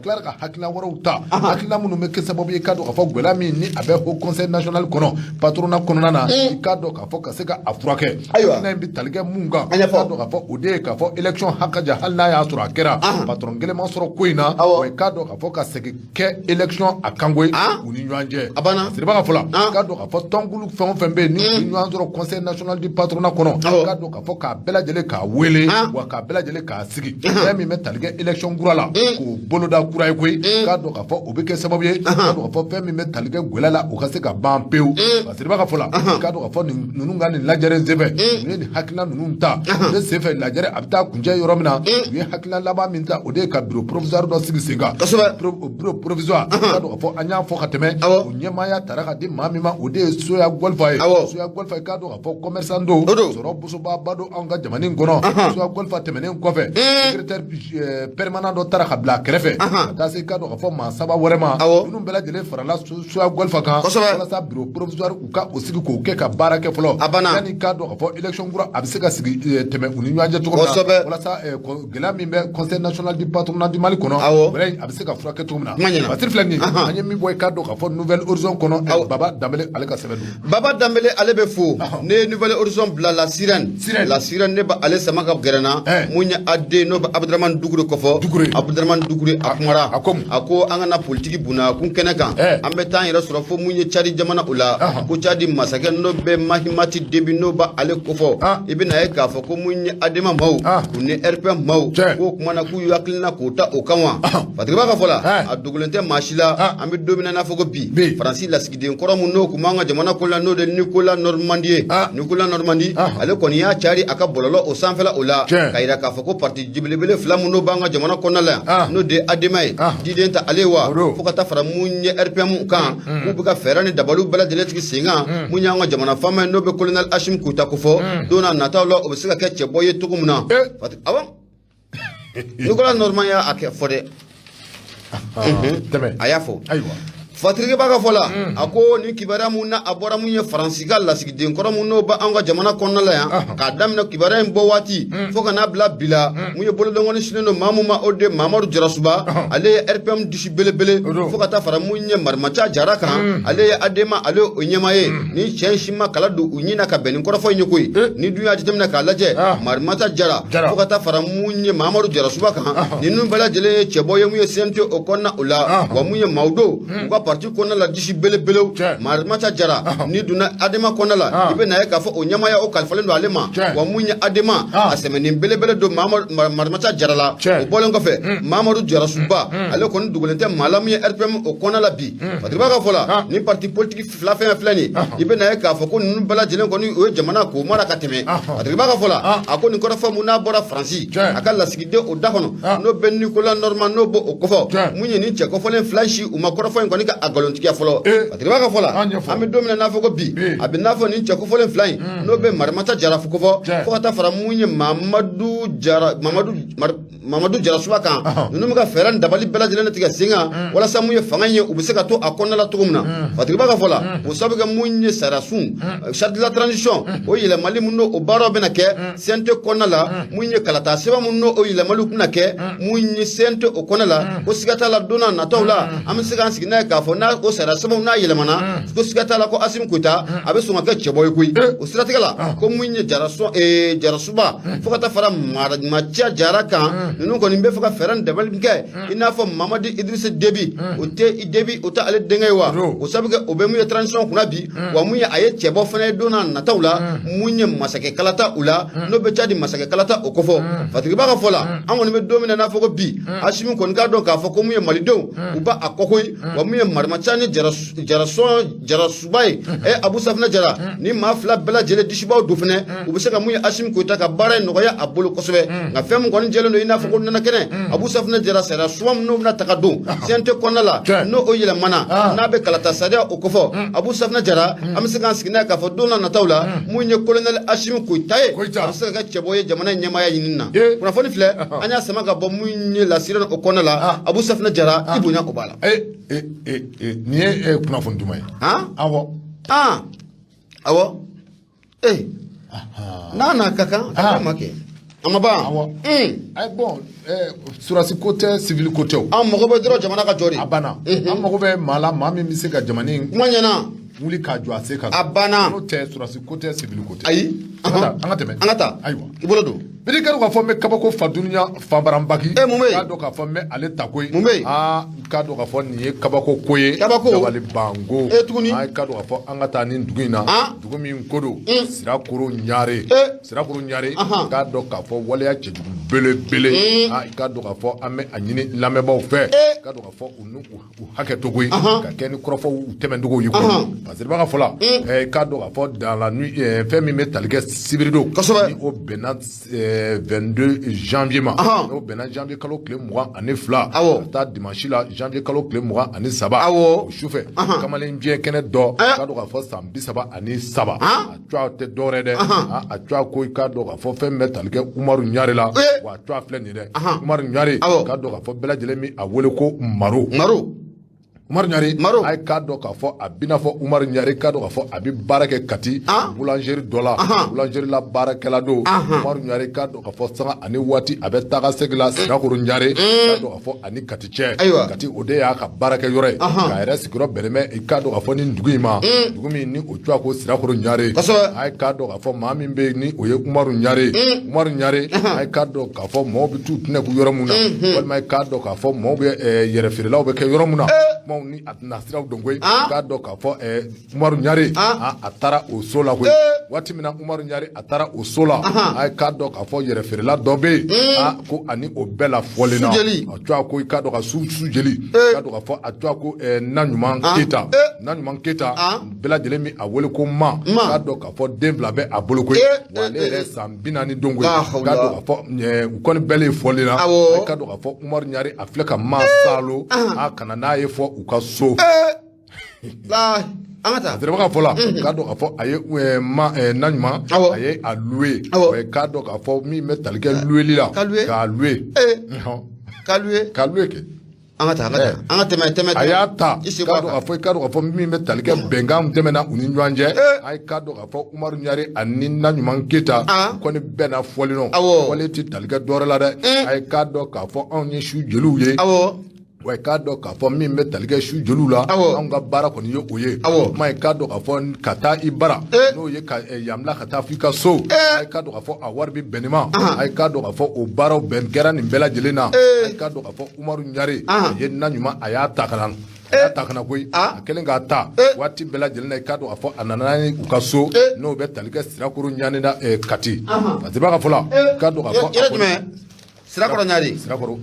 tilara ka hakilina wɛrɛw ta, hakilina minnu bɛ kɛ sababu ye, k'a dɔn k'a fɔ gɛlɛya min ni a bɛ haut conseil national kɔnɔ, patronat kɔnɔna na, i k'a dɔn k'a fɔ ka se ka a furakɛ. Hakilina in bɛ tali kɛ mun kan, k'a dɔn k'a fɔ o de ye k'a fɔ élection hakɛ jan, hali n'a y'a sɔrɔ a kɛra patron kelen ma sɔrɔ ko in na, wa i k'a dɔn k'a fɔ ka segin kɛ élection a kanko ye u ni ɲɔgɔn cɛ. A banna. Siriba ka fɔ la, k'a dɔn k'a fɔ tɔnkulu fɛn o fɛn bɛ yen ni u ye ɲɔgɔn sɔrɔ Conseil national du patronat kɔnɔ, k'a dɔn k'a fɔ k'a bɛɛ lajɛlen k'a wele, wa k'a bɛɛ lajɛlen k'a sigi, fɛn min bɛ tali kɛ élection kura la, k'o boloda kura ye koyi, k'a dɔn k'a fɔ o bɛ kɛ sababu ye, k'a dɔn k'a fɔ fɛn min bɛ tali kɛ gɛlɛya la, o ka se ka ban pewu. Siriba ka fɔ la, k'a dɔn k'a fɔ ninnu ka nin lajɛrɛ in senfɛ, u ye nin hakilina ninnu ta. Ne senfɛ, lajɛrɛ a bɛ taa kuncɛ yɔrɔ min na, u ye hakilina laban min ta, o de ye ka bureau provisoire dɔ sigi sen kan. Bureau provisoire, k'a dɔn k'a fɔ an y'a fɔ ka tɛmɛ. O ɲɛmaaya tara ka di maa min ma, o de ye Soya Gɔlifa ye. Soya Gɔlifa, i k'a dɔn k'a fɔ commerçant don, O don. sɔrɔ bosobaaba don anw ka jamana in kɔnɔ. Soya Gɔlifa tɛmɛnen kɔfɛ, secrétaire permanent dɔ taara ka bila a kɛrɛfɛ, ka taa se i k'a dɔn k'a fɔ maa saba wɛrɛ ma. Ninnu bɛɛ lajɛlen farala Soya Gɔlifa kan walasa bureau provisoire u ka o sigi k'o kɛ ka baara kɛ fɔlɔ. A banna. Yanni k'a dɔn k'a fɔ élection kura a bɛ se ka sigi tɛmɛ u ni ɲɔgɔn cɛ cogo min na, walasa gɛlɛya min bɛ Conseil national du patronat du Mali kɔnɔ, wɛrɛ in a bɛ se ka furakɛ cogo min na. Kuma ɲɛna. Basiri filɛ nin ye, an ye min bɔ i k'a dɔn k'a fɔ Nouvel Horizon kɔnɔ, Baba Danbele ale ka sɛbɛn don. Baba Danbele ale bɛ fo. Ne ye Nouvel Horizon bila La Sirène. Sirène. La Sirène, ne bɛ ale sama ka gɛrɛ na. Mun ye AD, n'o bɛ Abudramani Dukure kɔfɔ. Dukure. Abudramani Dukure, a kumara. A ko mun? A ko an kana politiki bunna kun kɛnɛ kan. An bɛ taa an yɛrɛ sɔrɔ fo mun ye Cadi jamana o la. Ko Cadi masakɛ n'o bɛ Mahamati Debi, n'o bɛ ale kofɔ. I bɛna ye k'a fɔ ko mun ye ADEMA maaw u ni RPM maaw, k'o kuma na k'u y'u hakilina k'o ta o kan wa. Fatigiba ka fɔ la, a dogolen tɛ maa si la. An bɛ don min na i n'a fɔ ko bi, Bi. Faransi lasigiden kɔrɔ mun n'o kun b'an ka jamana ko la, n'o de Nicolas Normandie ye. Nicolas Normandie, ale kɔni y'a cari a ka bɔlɔlɔ o sanfɛla o la, k'a yira k'a fɔ ko parti belebele fila mun n'o b'an ka jamana kɔnɔna la yan, n'o de ye ADEMA ye, diden ta ale ye wa, O don. fo ka taa fara mun ye RPM kan, k'u bɛ ka fɛɛrɛ ni dabaliw bɛɛ lajɛlen sigi sen kan. Mun y'an ka jamana faama ye, n'o bɛ colonel Assimi Goïta kofɔ, don n'a nataw la o bɛ se ka kɛ cɛbɔ ye cogo min na. Awɔ, Nicolas Normand y'a kɛ fɔ dɛ. Tɛmɛ. A y'a fɔ. Ayiwa. Fatirikeba ka fɔ la, a ko nin kibaruya mun na a bɔra mun ye Faransi ka lasigiden kɔrɔ mun n'o b'an ka jamana kɔnɔna la yan, k'a daminɛ kibaruya in bɔ waati fo ka n'a bila bi la, mun ye bolodɔngɔni sinnen don maa mun ma, o de Mamadu Jarasuba, ale ye RPM disi belebele, O don. fo ka taa fara mun ye Marimaca Jara kan, ale ye ADEMA, ale o ɲɛmaa ye. Ni cɛ in si ma kala don u ɲin na ka bɛn ni kɔrɔfɔ in ye koyi. Ni dun y'a jateminɛ k'a lajɛ, Marimata Jara Jara. fo ka taa fara mun ye Mamadu Jarasuba kan, ninnu bɛɛ lajɛlen ye cɛbɔ ye mun ye CNT o kɔnɔna o la. Wa mun ye maaw don u ka parti kɔnɔna la disi belebelew. Marimata Jara, n'i donna ADEMA kɔnɔna la, i bɛ na ye k'a fɔ o ɲɛmaaya o kalifalen don ale ma. Wa mun ye ADEMA, a sɛmɛnin belebele don Marimata Jara la. O bɔlen kɔfɛ, Mamadu Jarasuba, ale kɔni dogolen tɛ maa la mun ye RPM o kɔnɔna la bi. Fatigiba ka fɔ la, ni parti politique fila fɛn filɛ nin, i bɛ na ye k'a fɔ ko ninnu bɛɛ lajɛlen kɔni o ye jamana k'o mara ka tɛmɛ. Fatigiba ka fɔ la, a ko nin kɔrɔfɔ mun n'a bɔra Faransi a ka lasigiden o da kɔnɔ, n'o bɛ Nicolas Normand, n'o b'o o kɔfɔ, mun ye nin cɛ kɔfɔlen fila si, u ma kɔrɔfɔ in kɔni ka a nkalontigiya fɔlɔ. Fatigiba ka fɔ la, An ɲɛfɔ. an bɛ don min na n'a fɔ ko bi, a bɛ n'a fɔ nin cɛ kɔfɔlen fila in, n'o bɛ Marimata Jara kɔfɔ, fo ka taa fara mun ye Mamadu Jara, Mamadu Mamadu Jarasuba kan, ninnu bɛ ka fɛɛrɛ ni dabali bɛɛ lajɛlen tigɛ sen kan walasa mun ye fanga ye, u bɛ se ka to a kɔnɔna la cogo min na. Fatigiba ka fɔ la, o sababu kɛ mun ye sariyasun charte de la transition o yɛlɛmali mun n'o o baaraw bɛna kɛ CNT kɔnɔna la, mun ye kalata sɛbɛn mun n'o o yɛlɛmaliw bɛna kɛ mun ye CNT o kɔnɔna la, ko siga t'a la, don n'a nataw la an bɛ se k'an sigi n'a ye k'a fɔ n'a o sariya sɛbɛnw n'a yɛlɛmana, ko siga t'a la ko Assimi Goïta a bɛ sɔn ka kɛ cɛbɔ ye koyi. O siratigɛ la, ko mun ye Jarasuba fo ka taa fara Matia Jara kan, ninnu kɔni bɛ fɛ ka fɛɛrɛ ni dabali kɛ i n'a fɔ Mamadu Idrissa Déby, o tɛ Déby, o tɛ ale denkɛ ye wa. O sabu kɛ o bɛ mun ye transition kunna bi, wa mun ye a ye cɛbɔ fana ye don n'a nataw la mun ye masakɛ kalata u la, n'o bɛ Cadi masakɛ kalata o kɔfɔ. Fatigiba ka fɔ la, an kɔni bɛ don min na n'a fɔ ko bi, Assimi kɔni k'a dɔn k'a fɔ ko mun ye malidenw u b'a a kɔ koyi. Wa mun ye Marimaca ni Jarasɔn Jarasuba ye, Abu Safinɛ Jara, ni maa fila bɛɛ lajɛlen disibaw don fɛnɛ, u bɛ se ka mun ye Assimi Goïta ka baara in nɔgɔya a bolo kosɛbɛ. Nka fɛn min kɔni jɛlen don i n'a fɔ ko nɛnɛ kɛnɛ, Abu Safinɛ Jara, sariya suma min n'o bɛna ta ka don CNT kɔnɔna la, n'o o yɛlɛmana, n'a bɛ kalata sariya o kɔfɔ, Abu Safinɛ Jara, an bɛ se k'an sigi n'a ye k'a fɔ don n'a nataw la mun ye colonel Assimi Goïta ye, a bɛ se ka kɛ cɛbɔ ye jamana in ɲɛmaaya ɲinini na. Kunnafoni filɛ, an y'a sama ka bɔ mun ye La Sirène o kɔnɔna la. Abu Safinɛ Jara, i bonya o b'a la. Nin ye kunnafoni duman ye. Awɔ. Awɔ, n'a n'a ka kan a ma kɛ a ma ban. Awɔ. Bon, surasi ko tɛ, civil ko tɛ o. An mago bɛ dɔrɔn jamana ka jɔ de. A banna. An mago bɛ maa la, maa min bɛ se ka jamana in kuma ɲɛna wuli k'a jɔ a se kan. A banna. N'o tɛ, surasi ko tɛ, civil ko tɛ. Ayi. An ka taa, an ka tɛmɛ. An ka taa. Ayiwa. I bolo don. Bidi kɛra k'a fɔ n bɛ kabako fa dunuya fanbaranbaki. Mun bɛ yen? K'a dɔn k'a fɔ n bɛ ale ta koyi. Mun bɛ yen? Aa, k'a dɔn k'a fɔ nin ye kabako ko ye. Kabako. Dabali banko. Tuguni. K'a dɔn k'a fɔ an ka taa nin dugu in na. Dugu min ko don. Sirakoro Ɲare. Sirakoro Ɲare. K'a dɔn k'a fɔ waleya cɛjuguba. belebele. I k'a dɔn k'a fɔ an bɛ a ɲini lamɛnbaaw fɛ, i k'a dɔn k'a fɔ u n'u u hakɛ to koyi, ka kɛ ni kɔrɔfɔw tɛmɛncogo ye koyi. Fasiriba ka fɔ la, i k'a dɔn k'a fɔ dans la nuit, fɛn min bɛ tali kɛ sibiridon, ni o bɛnna 22 janvier ma, n'o bɛnna janvier kalo tile 22, ka taa dimanche la janvier kalo tile 23, o sufɛ, kamalen biɲɛ kɛnɛ dɔ, k'a dɔn k'a fɔ san 33, a tɔgɔ tɛ dɔwɛrɛ dɛ, a tɔgɔ ko i k'a dɔn k'a fɔ fɛn min bɛ tali kɛ Umaru Ɲare la, wa a tɔgɔ filɛ nin ye dɛ, Umaru Ɲare, k'a dɔn k'a fɔ bɛɛ lajɛlen min a wele ko Maro. Maro. Umaru Ɲare. Maro. A ye k'a dɔn k'a fɔ a bɛna fɔ Umaru Ɲare, k'a dɔn k'a fɔ a bɛ baara kɛ Kati boulangerie dɔ la, boulangerie la baarakɛla don. Umaru Ɲare, k'a dɔn k'a fɔ sanga ani waati a bɛ taga segin la Sirakoro Ɲare, k'a dɔn k'a fɔ ani Kati cɛ. Kati o de y'a ka baarakɛ yɔrɔ ye, k'a yɛrɛ sigiyɔrɔ bɛnnen bɛ i k'a dɔn k'a fɔ ni dugu in ma, dugu min ni o tɔgɔ ko Sirakoro Ɲare. A ye k'a dɔn k'a fɔ maa min bɛ yen ni o ye Umaru Ɲare, Umaru Ɲare, a ye k'a dɔn k'a fɔ maaw bɛ t'u tɛnɛ k'u yɔrɔ mun na, walima i k'a dɔn k'a fɔ maaw bɛ yɛrɛ feerelaw bɛ kɛ yɔrɔ mun na, kumaw ni a tɛna siraw dɔn koyi. K'a dɔn k'a fɔ Umaru Ɲare, a taara o so la koyi. Waati min na Umaru Ɲare a taara o so la, a ye k'a dɔn k'a fɔ yɛrɛ feerela dɔ bɛ yen, ko ani o bɛɛ la fɔlen na, a tɔgɔ ko i k'a dɔn ka su jeli, k'a dɔn k'a fɔ a tɔgɔ ko Naɲuman Keyita. Naɲuman Keyita, bɛɛ lajɛlen min a wele ko Ma, k'a dɔn k'a fɔ den fila bɛ a bolo koyi, wa ale yɛrɛ san 40 don koyi. K'a dɔn k'a fɔ u kɔni bɛɛ le fɔlen na, k'a dɔn k'a fɔ Umaru Ɲare a filɛ ka Ma saalo a ka na n'a ye fɔ u ka so. An ka taa. Fasiriba ka fɔ la, k'a dɔn k'a fɔ a ye Ma Naɲuman, a ye a loué, k'a dɔn k'a fɔ min bɛ tali kɛ loueli la, k'a loué. K'a loué. K'a loué kɛ. An ka taa, an ka taa, an ka tɛmɛ, tɛmɛ. A y'a ta, k'a dɔn k'a fɔ i k'a dɔn k'a fɔ min bɛ tali kɛ bɛnkan tɛmɛna u ni ɲɔgɔn cɛ. A ye k'a dɔn k'a fɔ Umaru Ɲare ani Naɲuman Keyita, u kɔni bɛnna fɔlen nɔ, fɔlen tɛ tali kɛ dɔwɛrɛ la dɛ. A ye k'a dɔn k'a fɔ anw ye su jeliw ye. Wa i k'a dɔn k'a fɔ min bɛ tali kɛ su jeliw la, anw ka baara kɔni ye o ye. Kuma i k'a dɔn k'a fɔ ka taa i bara, n'o ye ka yan bila ka taa f'i ka so, a ye k'a dɔn k'a fɔ a wari bɛ bɛn nin ma. A ye k'a dɔn k'a fɔ o baaraw bɛn kɛra nin bɛɛ lajɛlen na. A ye k'a dɔn k'a fɔ Umaru Ɲare a ye Naɲuman, a y'a ta ka na, a y'a ta ka na koyi. A kɛlen k'a ta, waati bɛɛ lajɛlen na, i k'a dɔn k'a fɔ a nana n'a ye u ka so, n'o bɛ tali kɛ Sirakoro Ɲane na, Kati. Fasiriba ka fɔ la, i k'a dɔn k'a fɔ. Yɔrɔ jumɛn? Sirakɔrɔ Ɲare. Sirakɔrɔ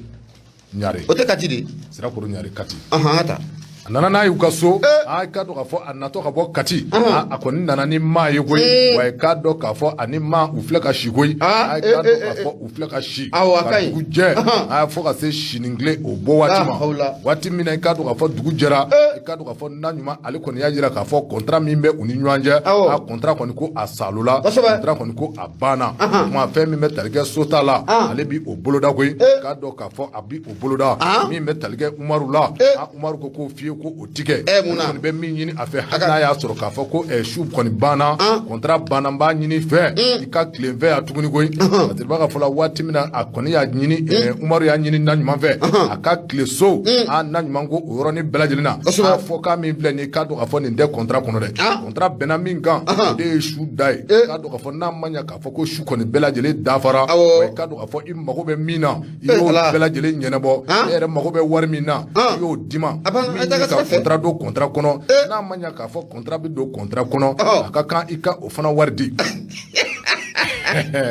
Ɲare. O tɛ Kati de? Sirakɔrɔ Ɲare, Kati. An ka taa. A nana n'a y'u ka so. A k'a dɔn k'a fɔ a natɔ ka bɔ Kati, a kɔni nana ni maa ye koyi. Wa i k'a dɔn k'a fɔ ani maa u filɛ ka si koyi. A k'a dɔn k'a fɔ u filɛ ka si ka dugu jɛ, a fo ka se sini tile o bɔ waati ma. Waati min na i k'a dɔn k'a fɔ dugu jɛra, i k'a dɔn k'a fɔ Naɲuman ale kɔni y'a jira k'a fɔ contrat min bɛ u ni ɲɔgɔn cɛ, a contrat kɔni ko a salola, contrat kɔni ko a banna. Kuma fɛn min bɛ tali kɛ sota la, ale bi o boloda koyi. K'a dɔn k'a fɔ a bi o boloda. Min bɛ tali kɛ Umaru la, Umaru ko ko fiye ko o ti kɛ. Kɔni bɛ min ɲini a fɛ, hali n'a y'a sɔrɔ k'a fɔ ko su kɔni banna, contrat banna, n b'a ɲini fɛ i ka tile n fɛ yan tuguni koyi. Fasiriba ka fɔ la, waati min na a kɔni y'a ɲini, Umaru y'a ɲini Naɲuman fɛ a ka tile so, a Naɲuman ko o yɔrɔnin bɛɛ lajɛlen na, a fɔ k'a min filɛ nin ye, k'a dɔn k'a fɔ nin tɛ contrat kɔnɔ dɛ. Contrat bɛnna min kan, o de ye su da ye. K'a dɔn k'a fɔ n'a ma ɲɛ k'a fɔ ko su kɔni bɛɛ lajɛlen dafara, wa i k'a dɔn k'a fɔ i mago bɛ min na, i y'o bɛɛ lajɛlen ɲɛnabɔ, e yɛrɛ mago bɛ wari min na, i y'o di ma. Min ye ka contrat don contrat kɔnɔ, n'a ma ɲɛ k'a fɔ contrat bɛ don contrat kɔnɔ, a ka kan i ka o fana wari di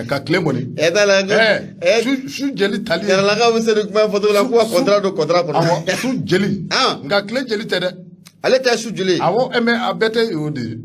ka tile kɔni su jeli tali. Jaralakaw bɛ se nin kuma fɔcogo la k'u ka contrat don contrat kɔnɔ. Awɔ, su jeli, nka tile jeli tɛ dɛ. Ale tɛ su jeli. Awɔ, mais a bɛɛ tɛ o de ye.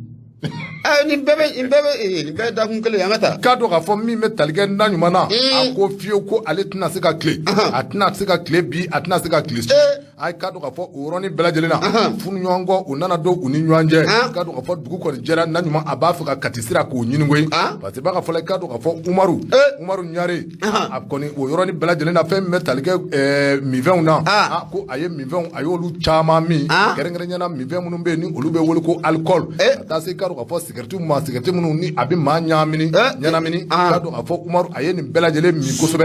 Nin bɛɛ bɛ nin bɛɛ bɛ nin bɛɛ dakun kelen, an ka taa. K'a dɔn k'a fɔ min bɛ tali kɛ Naɲuman na, a ko fiyewu ko ale tɛna se ka tile, a tɛna se ka tile bi, a tɛna se ka tile sini. A k'a dɔn k'a fɔ o yɔrɔnin bɛɛ lajɛlen na, funuɲɔgɔnkɔ u nana don u ni ɲɔgɔn cɛ. K'a dɔn k'a fɔ dugu kɔni jɛra, Naɲuman a b'a fɛ ka Kati sira k'o ɲini koyi. Parce que b'a ka fɔ la, i k'a dɔn k'a fɔ Umaru Ɲare, a kɔni o yɔrɔnin bɛɛ lajɛlen na, fɛn min bɛ tali kɛ minfɛnw na, ko a ye minfɛnw, a y'olu caman min, kɛrɛnkɛrɛnnenya la minfɛn minnu bɛ yen ni olu bɛ wele ko alcool, ka taa se i k'a dɔn k'a fɔ sigɛriti ma, sigɛriti minnu ni a bɛ maa ɲaamini ɲɛnamini. K'a dɔn k'a fɔ Umaru a ye nin bɛɛ lajɛlen min kosɛbɛ.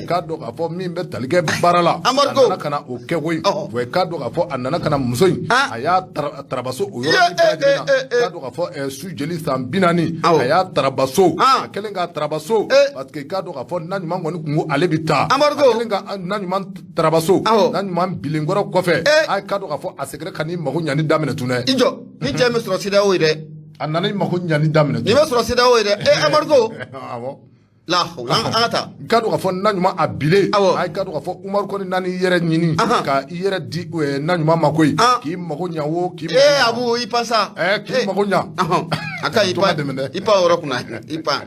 K'a dɔn k'a fɔ min bɛ tali kɛ baara la, a nana ka na o kɛ koyi. Wa k'a dɔn k'a fɔ a nana ka na muso in, a y'a tarabaso o yɔrɔnin bɛɛ lajɛlen na. K'a dɔn k'a fɔ su jeli san 40, a y'a tarabaso. A kɛlen k'a tarabaso, parce que k'a dɔn k'a fɔ Naɲuman kɔni kun ko ale bɛ taa. A kɛlen ka Naɲuman tarabaso, Naɲuman bilenkɔrɔ kɔfɛ, a k'a dɔn k'a fɔ a seginna ka n'i mago ɲani daminɛ tun dɛ. I jɔ, ni cɛ bɛ sɔrɔ CEDEAO ye dɛ. A nana i mago ɲani daminɛ. Nin bɛ sɔrɔ CEDEAO ye dɛ. Embargo. Awɔ. La hawla, an ka taa. I k'a dɔn k'a fɔ Naɲuman a bilen. Awɔ. A k'a dɔn k'a fɔ Umaru kɔni nan'i yɛrɛ ɲini ka i yɛrɛ di Naɲuman ma koyi, k'i mago ɲa o k'i mago Ee ɲa. Abu, i pan sa. K'i mago ɲa. A ka ɲi, i To ka pan dɛmɛ dɛ. I pan o yɔrɔ kunna, i pan.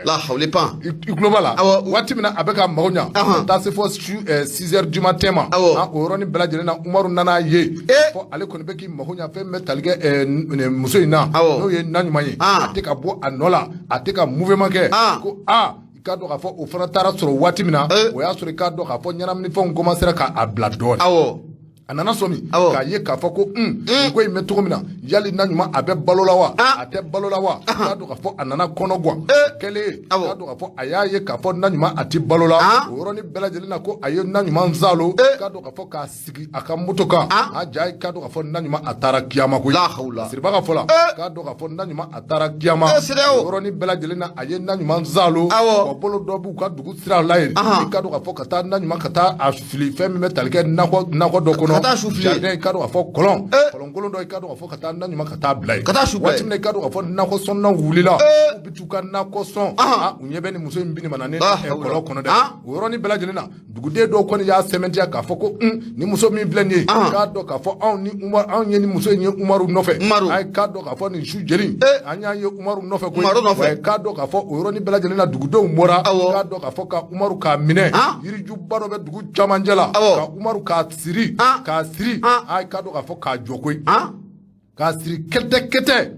La hawla, i pan. I tulo b'a la. Awɔ. Waati min na a bɛ ka mago ɲa, ka taa se fɔ su 6 heures du matin ma. O yɔrɔnin bɛɛ lajɛlen na, Umaru nana ye fɔ ale kɔni bɛ k'i mago ɲa fɛn min bɛ tali kɛ muso in na, n'o ye Naɲuman ye. A tɛ ka bɔ a nɔ la, a tɛ ka mouvement kɛ. Ko aa, i k'a dɔn k'a fɔ o fana taara sɔrɔ waati min na, o y'a sɔrɔ i k'a dɔn k'a fɔ ɲɛnaminifɛnw commencera k'a bila dɔɔnin. A nana sɔmi k'a ye k'a fɔ ko nin ko in bɛ cogo min na, yali Naɲuman a bɛ balo la wa, a tɛ balo la wa? K'a dɔn k'a fɔ a nana kɔnɔ gan kɛlen, k'a dɔn k'a fɔ a y'a ye k'a fɔ Naɲuman a tɛ balo la. O yɔrɔnin bɛɛ lajɛlen na, ko a ye Naɲuman zalo, k'a dɔn k'a fɔ k'a sigi a ka moto kan, a ja, k'a dɔn k'a fɔ Naɲuman a taara kiyama koyi. La hawla. Siriba ka fɔ la, k'a dɔn k'a fɔ Naɲuman a taara kiyama. CEDEAO. O yɔrɔnin bɛɛ lajɛlen na, a ye Naɲuman zalo. Wa bolo dɔ b'u ka dugu sira la yen, i k'a dɔn k'a fɔ ka taa Naɲuman ka taa a fili fɛn min bɛ tali kɛ nakɔ dɔ kɔnɔ. Ka taa su fili. Jardin, i k'a dɔn k'a fɔ kɔlɔnkolon dɔ, i k'a dɔn k'a fɔ ka taa Naɲuman ka taa bila yen. Ka taa su bila yen. Waati min na i k'a dɔn k'a fɔ nakɔ sɔnnaw wulila, u bɛ t'u ka nakɔ sɔn, u ɲɛ bɛ nin muso in bin mana ni kɔlɔn kɔnɔ dɛ. O yɔrɔnin bɛɛ lajɛlen na, duguden dɔw kɔni y'a sɛmɛntiya k'a fɔ ko nin muso min filɛ nin ye, k'a dɔn k'a fɔ anw ni Umar, anw ye nin muso in ye Umaru nɔfɛ. Umaru. A k'a dɔn k'a fɔ nin su jeli, an y'a ye Umaru nɔfɛ koyi. Umaru nɔfɛ. Wa k'a dɔn k'a fɔ o yɔrɔnin bɛɛ lajɛlen na, dugudenw bɔra, k'a dɔn k'a fɔ ka Umaru k'a minɛ, yirijuba dɔ bɛ dugu camancɛ la, ka Umaru k'a siri, k'a siri, a k'a dɔn k'a fɔ k'a jɔ koyi, k'a siri kɛtɛ kɛtɛ.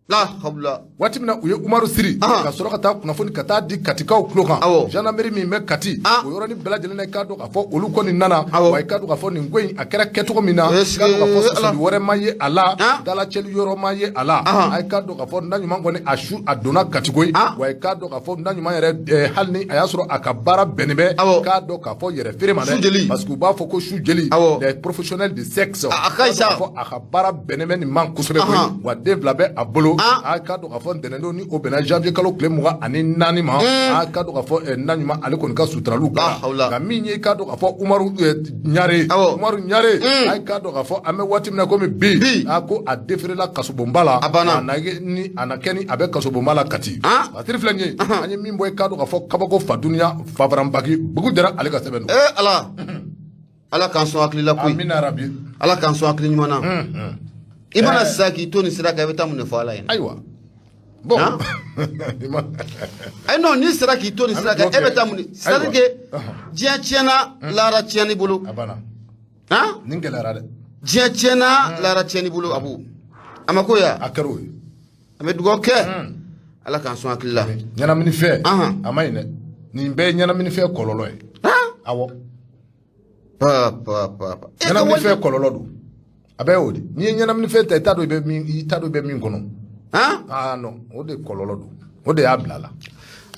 La hawla. Waati min na u ye Umaru siri, ka sɔrɔ ka taa kunnafoni ka taa di Katikaw tulo kan, gendarmerie min bɛ Kati, o yɔrɔnin bɛɛ lajɛlen na, i k'a dɔn k'a fɔ olu kɔni nana. Wa i k'a dɔn k'a fɔ nin ko in a kɛra kɛcogo min na, i k'a dɔn k'a fɔ sɔsɔli wɛrɛ ma ye a la, dalacɛli yɔrɔ ma ye a la. A k'a dɔn k'a fɔ Naɲuman kɔni a su a donna Kati koyi. Wa i k'a dɔn k'a fɔ Naɲuman yɛrɛ, hali ni a y'a sɔrɔ a ka baara bɛnnen bɛ, k'a dɔn k'a fɔ yɛrɛ feere ma dɛ, parce que u b'a fɔ ko su jeli, les professionnels de sexe, a ka ɲi sa. K'a fɔ a ka baara bɛnnen bɛ nin ma kosɛbɛ koyi. Wa den fila bɛ a bolo. A k'a dɔn k'a fɔ ntɛnɛndon ni o bɛnna janvier kalo tile 24 ma, a k'a dɔn k'a fɔ Naɲuman ale kɔni ka suturaliw kɛra. Nka min ye i k'a dɔn k'a fɔ Umaru Ɲare, Umaru Ɲare, a k'a dɔn k'a fɔ an bɛ waati min na komi bi, a ko a déféré kasobonba la. A banna. A na kɛ ni a bɛ kasobonba la Kati. Batiri filɛ nin ye, an ye min bɔ i k'a dɔn k'a fɔ kabako fa dunuya fafaranbaki bugu jara ale ka sɛbɛn don. Ala, Ala k'an sɔn hakili la koyi. Amina rabi. Ala k'an sɔn hakili ɲuman na. I mana sa k'i to nin sira kan, i bɛ taa mun de fɔ Ala ye? Ayiwa. Bon. Ayi non, n'i sera k'i to nin sira kan, e bɛ taa mun de? C'est à dire que diɲɛ tiɲɛna, lahara tiɲɛn'i bolo. A banna. Nin gɛlɛyara dɛ. Diɲɛ tiɲɛna, lahara tiɲɛn'i bolo, Abu. A ma ko ya? A kɛra o ye. An bɛ dugawu kɛ. Ala k'an sɔn hakili la. Ɲɛnaminifɛn. A ma ɲi dɛ. Nin bɛɛ ye ɲɛnaminifɛn kɔlɔlɔ ye. Awɔ. Pa pa pa pa. Ɲɛnaminifɛn kɔlɔlɔ don. A bɛɛ y'o de. N'i ye ɲɛnaminifɛn ta, i t'a dɔn i bɛ min, i t'a dɔn i bɛ min kɔnɔ. Ah non, o de kɔlɔlɔ don. O de y'a bila la.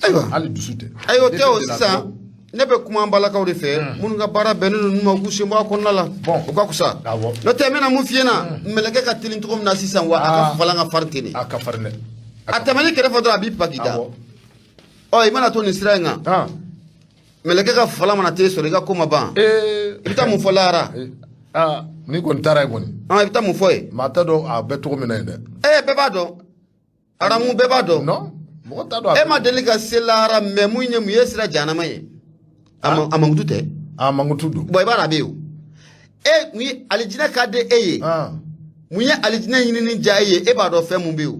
Ayiwa. Hali dusu tɛ. Ayiwa, o tɛ o sisan. Ne bɛ kuma an balakaw de fɛ, minnu ka baara bɛnnen don ninnu ma, u k'u sen bɔ a kɔnɔna la. Bon. O ka fisa. Awɔ. N'o tɛ, n bɛna mun f'i ɲɛna, mɛlɛkɛ ka teli cogo min na sisan, wa a ka falan ka farin ten de. A ka farin dɛ. A tɛmɛn'i kɛrɛfɛ dɔrɔn, a b'i pa k'i da. Ɔ, i mana to nin sira in kan, mɛlɛkɛ ka falan mana t'e sɔrɔ, i ka ko ma ban. I bɛ taa mun fɔ lahara? N'i kɔni taara yen kɔni. I bɛ taa mun fɔ yen? Maa t'a dɔn a bɛ cogo min na yen dɛ. Bɛɛ b'a dɔn. Aramu bɛɛ b'a dɔn. Non, mɔgɔ t'a dɔn. E ma deli ka se lahara, mɛ mun ye mun ye sira jahanama ye? A mankutu tɛ. A mankutu don. Bon, i b'a dɔn a bɛ yen o. E mun ye alijinɛ ka di e ye? Mun ye alijinɛ ɲinini diya e ye? E b'a dɔn fɛn mun bɛ yen o.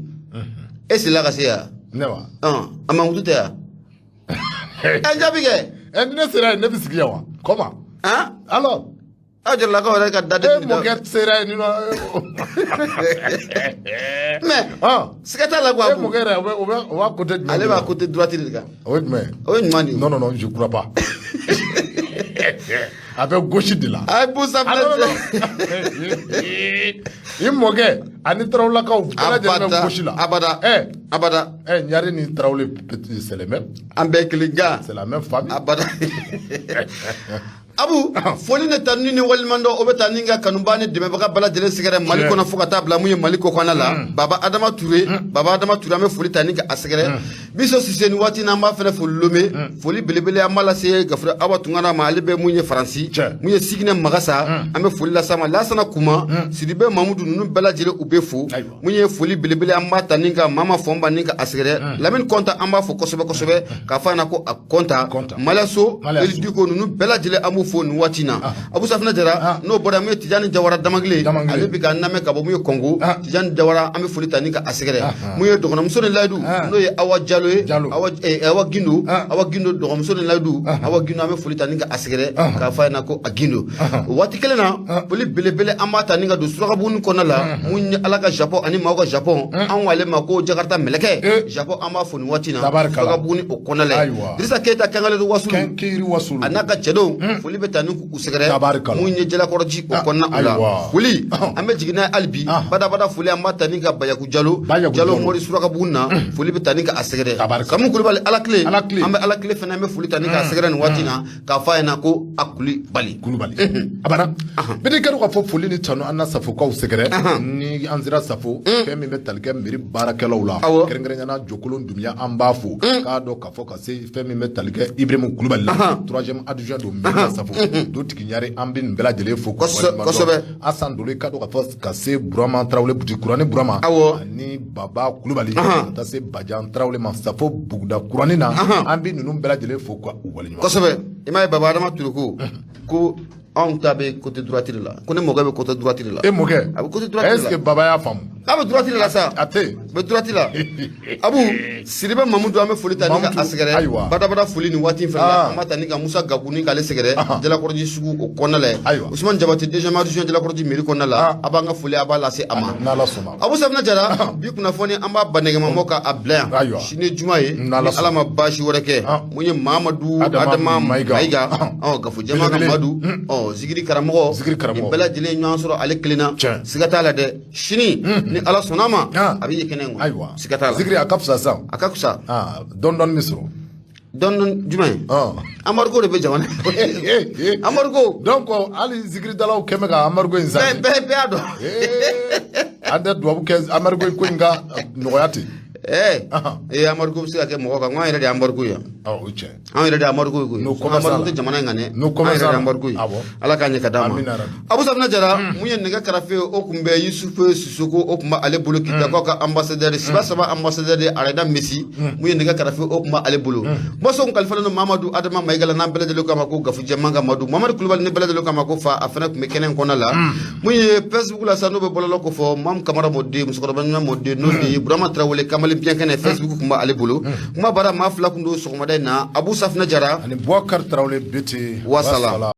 E selila ka se yan. Ne wa? A mankutu tɛ yan. Ɛ, jaabi kɛ. Ni ne sera yen, ne bɛ sigi yan wa? Comment? Alors? Aw jaralakaw yɛrɛ ka da E mɔkɛ sera yen ni nɔ. Mais siga t'a la quoi. E mɔkɛ yɛrɛ, o b'a côté jumɛn? Ale b'a côté droite de kan. O ye jumɛn ye? O ye ɲuman de ye. Non non non, je crois pas. A bɛ gauche de la. A ye bon sanfɛ. I mɔkɛ ani Tarawelelakaw bɛɛ lajɛlen bɛ gauche la. Abada. Abada. Ɲare ni Tarawele, c'est les mêmes. An bɛɛ kelen gan. C'est la même famille. Abada. Abu, foli ni tanuni ni waleɲumandɔn, o bɛ taa ni ka kanubaa ni dɛmɛbaga bɛɛ lajɛlen sɛgɛrɛ Mali kɔnɔ fo ka taa bila mun ye Mali kɔkanna la. Baba Adama Ture, Baba Adama Ture, an bɛ foli ta ni ka a sɛgɛrɛ. Biso Sise, ni waati n'an b'a fɛnɛ fo Lome. Foli belebele an b'a lase Gafure Awa Tunkara ma, ale bɛ mun ye Faransi. Mun ye Siginɛ Magasa, an bɛ foli lase a ma. Lasana Kuma, Sidibe Mamudu, ninnu bɛɛ lajɛlen u bɛ fo. Mun ye foli belebele an b'a ta ni ka Mama Fɔnba ni ka a sɛgɛrɛ. Lamini Kɔnta, an b'a fo kosɛbɛ kosɛbɛ, k'a fɔ a ɲɛna ko a kɔnta. Malaso Elidiko, ninnu bɛɛ lajɛlen an b'u fo nin waati na. Abu Safinɛ Jara, n'o bɔra, mun ye Tijani Jawara Damagile, ale bɛ k'an lamɛn ka bɔ mun ye Kɔngo. Tijani Jawara, an bɛ foli ta ni ka a sɛgɛrɛ. Mun ye dɔgɔnɔmuso ni layidu, n'o ye Awa Jalo ye, Awa Gindo, Awa Gindo, dɔgɔmuso ni layidu Awa Gindo, an bɛ foli ta ni ka a sɛgɛrɛ, k'a fɔ a ɲɛna ko a Gindo. O waati kelen na, foli belebele an b'a ta ni ka don Surakabugu kɔnɔna la. Mun ye Ala ka Japon ani maaw ka Japon, an ko ale ma ko Jakarta mɛlɛkɛ Japon, an b'a fo nin waati na Surakabugu o kɔnɔna la. Dirisa Keyita Kankale Wasulu, a n'a ka cɛdenw, foli bɛ taa ni k'u sɛgɛrɛ. Mun ye Jalakɔrɔji o kɔnɔna la, foli an bɛ jigin n'a ye hali bi badabada. Foli an b'a ta ni ka Bayaku Jalo, Jalo Mori Surakabugu na, foli bɛ taa ni ka a sɛgɛrɛ. Samu Kulubali Alakile, an bɛ Alakile fana, an bɛ foli ta ni k'a sɛgɛrɛ nin waati na, k'a fɔ a ɲɛna ko a Kulubali. Kulubali a banna bɛɛ kɛra k'a fɔ foli ni tanu an na Safokaw sɛgɛrɛ. Ni an sera Safo, fɛn min bɛ tali kɛ mairie baarakɛlaw la, kɛrɛnkɛrɛnnenya la Jokolon Dunbiya, an b'a fo k'a dɔn k'a fɔ ka se fɛn min bɛ tali kɛ Ibrahim Kulubali la, troisième adjoint don mairie la Safo dutigi ɲare, an bɛ nin bɛɛ lajɛlen fo kosɛbɛ. Asan Dolo, k'a dɔn k'a fɔ ka se Burama Tarawele, butigi kurani Burama, ani Baba Kulubali, ka taa se Bajan Tarawele ma Safo buguda kurani na, an bɛ ninnu bɛɛ lajɛlen fo ka u waleɲuman. Kosɛbɛ. I m'a ye, Baba Adama Ture ko anw ta bɛ côté droite de la, ko ne mɔkɛ bɛ côté droite de la. E mɔkɛ? A bɛ côté droite de la. Est-ce que Baba y'a faamu? A bɛ droite de la sa. A tɛ. Bɛ droite la. Abu Sidibe Mamudu, an bɛ foli ta ni ka a sɛgɛrɛ. Badabada foli nin waati in fana la, an b'a ta ni ka Musa Gaku ni k'ale sɛgɛrɛ Jalakɔrɔji sugu o kɔnɔna la. Usumani Jabate, deuxième adjoint Jalakɔrɔji mairie kɔnɔna la, a b'an ka foli a b'a lase a ma. N'Ala sɔnna. Abu Safinɛ Jara, bi kunnafoni an b'a ba nɛgɛmabɔ ka a bila yan. Sini ye juma ye, ni Ala ma baasi wɛrɛ kɛ, mun ye Mamadu Adama Mayiga, Gafo Jama ka Madu, zikiri karamɔgɔ, nin bɛɛ lajɛlen ɲɔgɔn sɔrɔ ale kelen na, siga t'a la dɛ. Sini ni Ala sɔnna ma, a bɛ ye kɛnɛ in kɔnɔ. Ayiwa, siga t'a la. Zikiri a ka fisa sisan. A ka fisa. Dɔɔni dɔɔni bɛ sɔrɔ. Dɔɔni jumɛn? Embargo de bɛ jamana. Embargo. Donc hali zikiridalaw kɛn bɛ ka embargo in san. Bɛɛ y'a dɔn. An tɛ dubabu kɛ embargo ko in ka nɔgɔya ten. Ee, embargo bɛ se ka kɛ mɔgɔ kan, n ko an yɛrɛ de ye embargo ye. O tiɲɛ. Anw yɛrɛ de ye embargo ye koyi. Embargo tɛ jamana in kan dɛ. An yɛrɛ de ye embargo ye. Ala k'a ɲɛ ka d'an ma. Abu Safinɛ Jara, mun ye nɛgɛ karafe, o tun bɛ Yusufu Sisoko, o tun b'ale bolo, Kitakaw ka ambassadeur Siba Saba, ambassadeur de Arena Messi, mun ye nɛgɛ karafe, o tun b'ale bolo. Kumaso kun kalifalen don Mamadu Adama Mayiga la, n'an bɛɛ lajɛlen k'a ma ko Gafu Jɛman ka Madu. Mamadu Kulubali, ni bɛɛ lajɛlen k'a ma ko fa, a fana tun bɛ kɛnɛ in kɔnɔna la. Mun ye Facebook la sa, n'o bɛ bɔlɔlɔ ko fɔ, Mamu Kamara mɔden, musokɔrɔba ɲuman mɔden, n'o de ye Burama Tarawele kamalen biɲɛkɛnɛ, Facebook tun b'ale bolo. Kuma baara maa fila tun don sɔgɔmada in na, Abu Safinɛ Jara ani Bubakari Tarawele Bete. Wasala.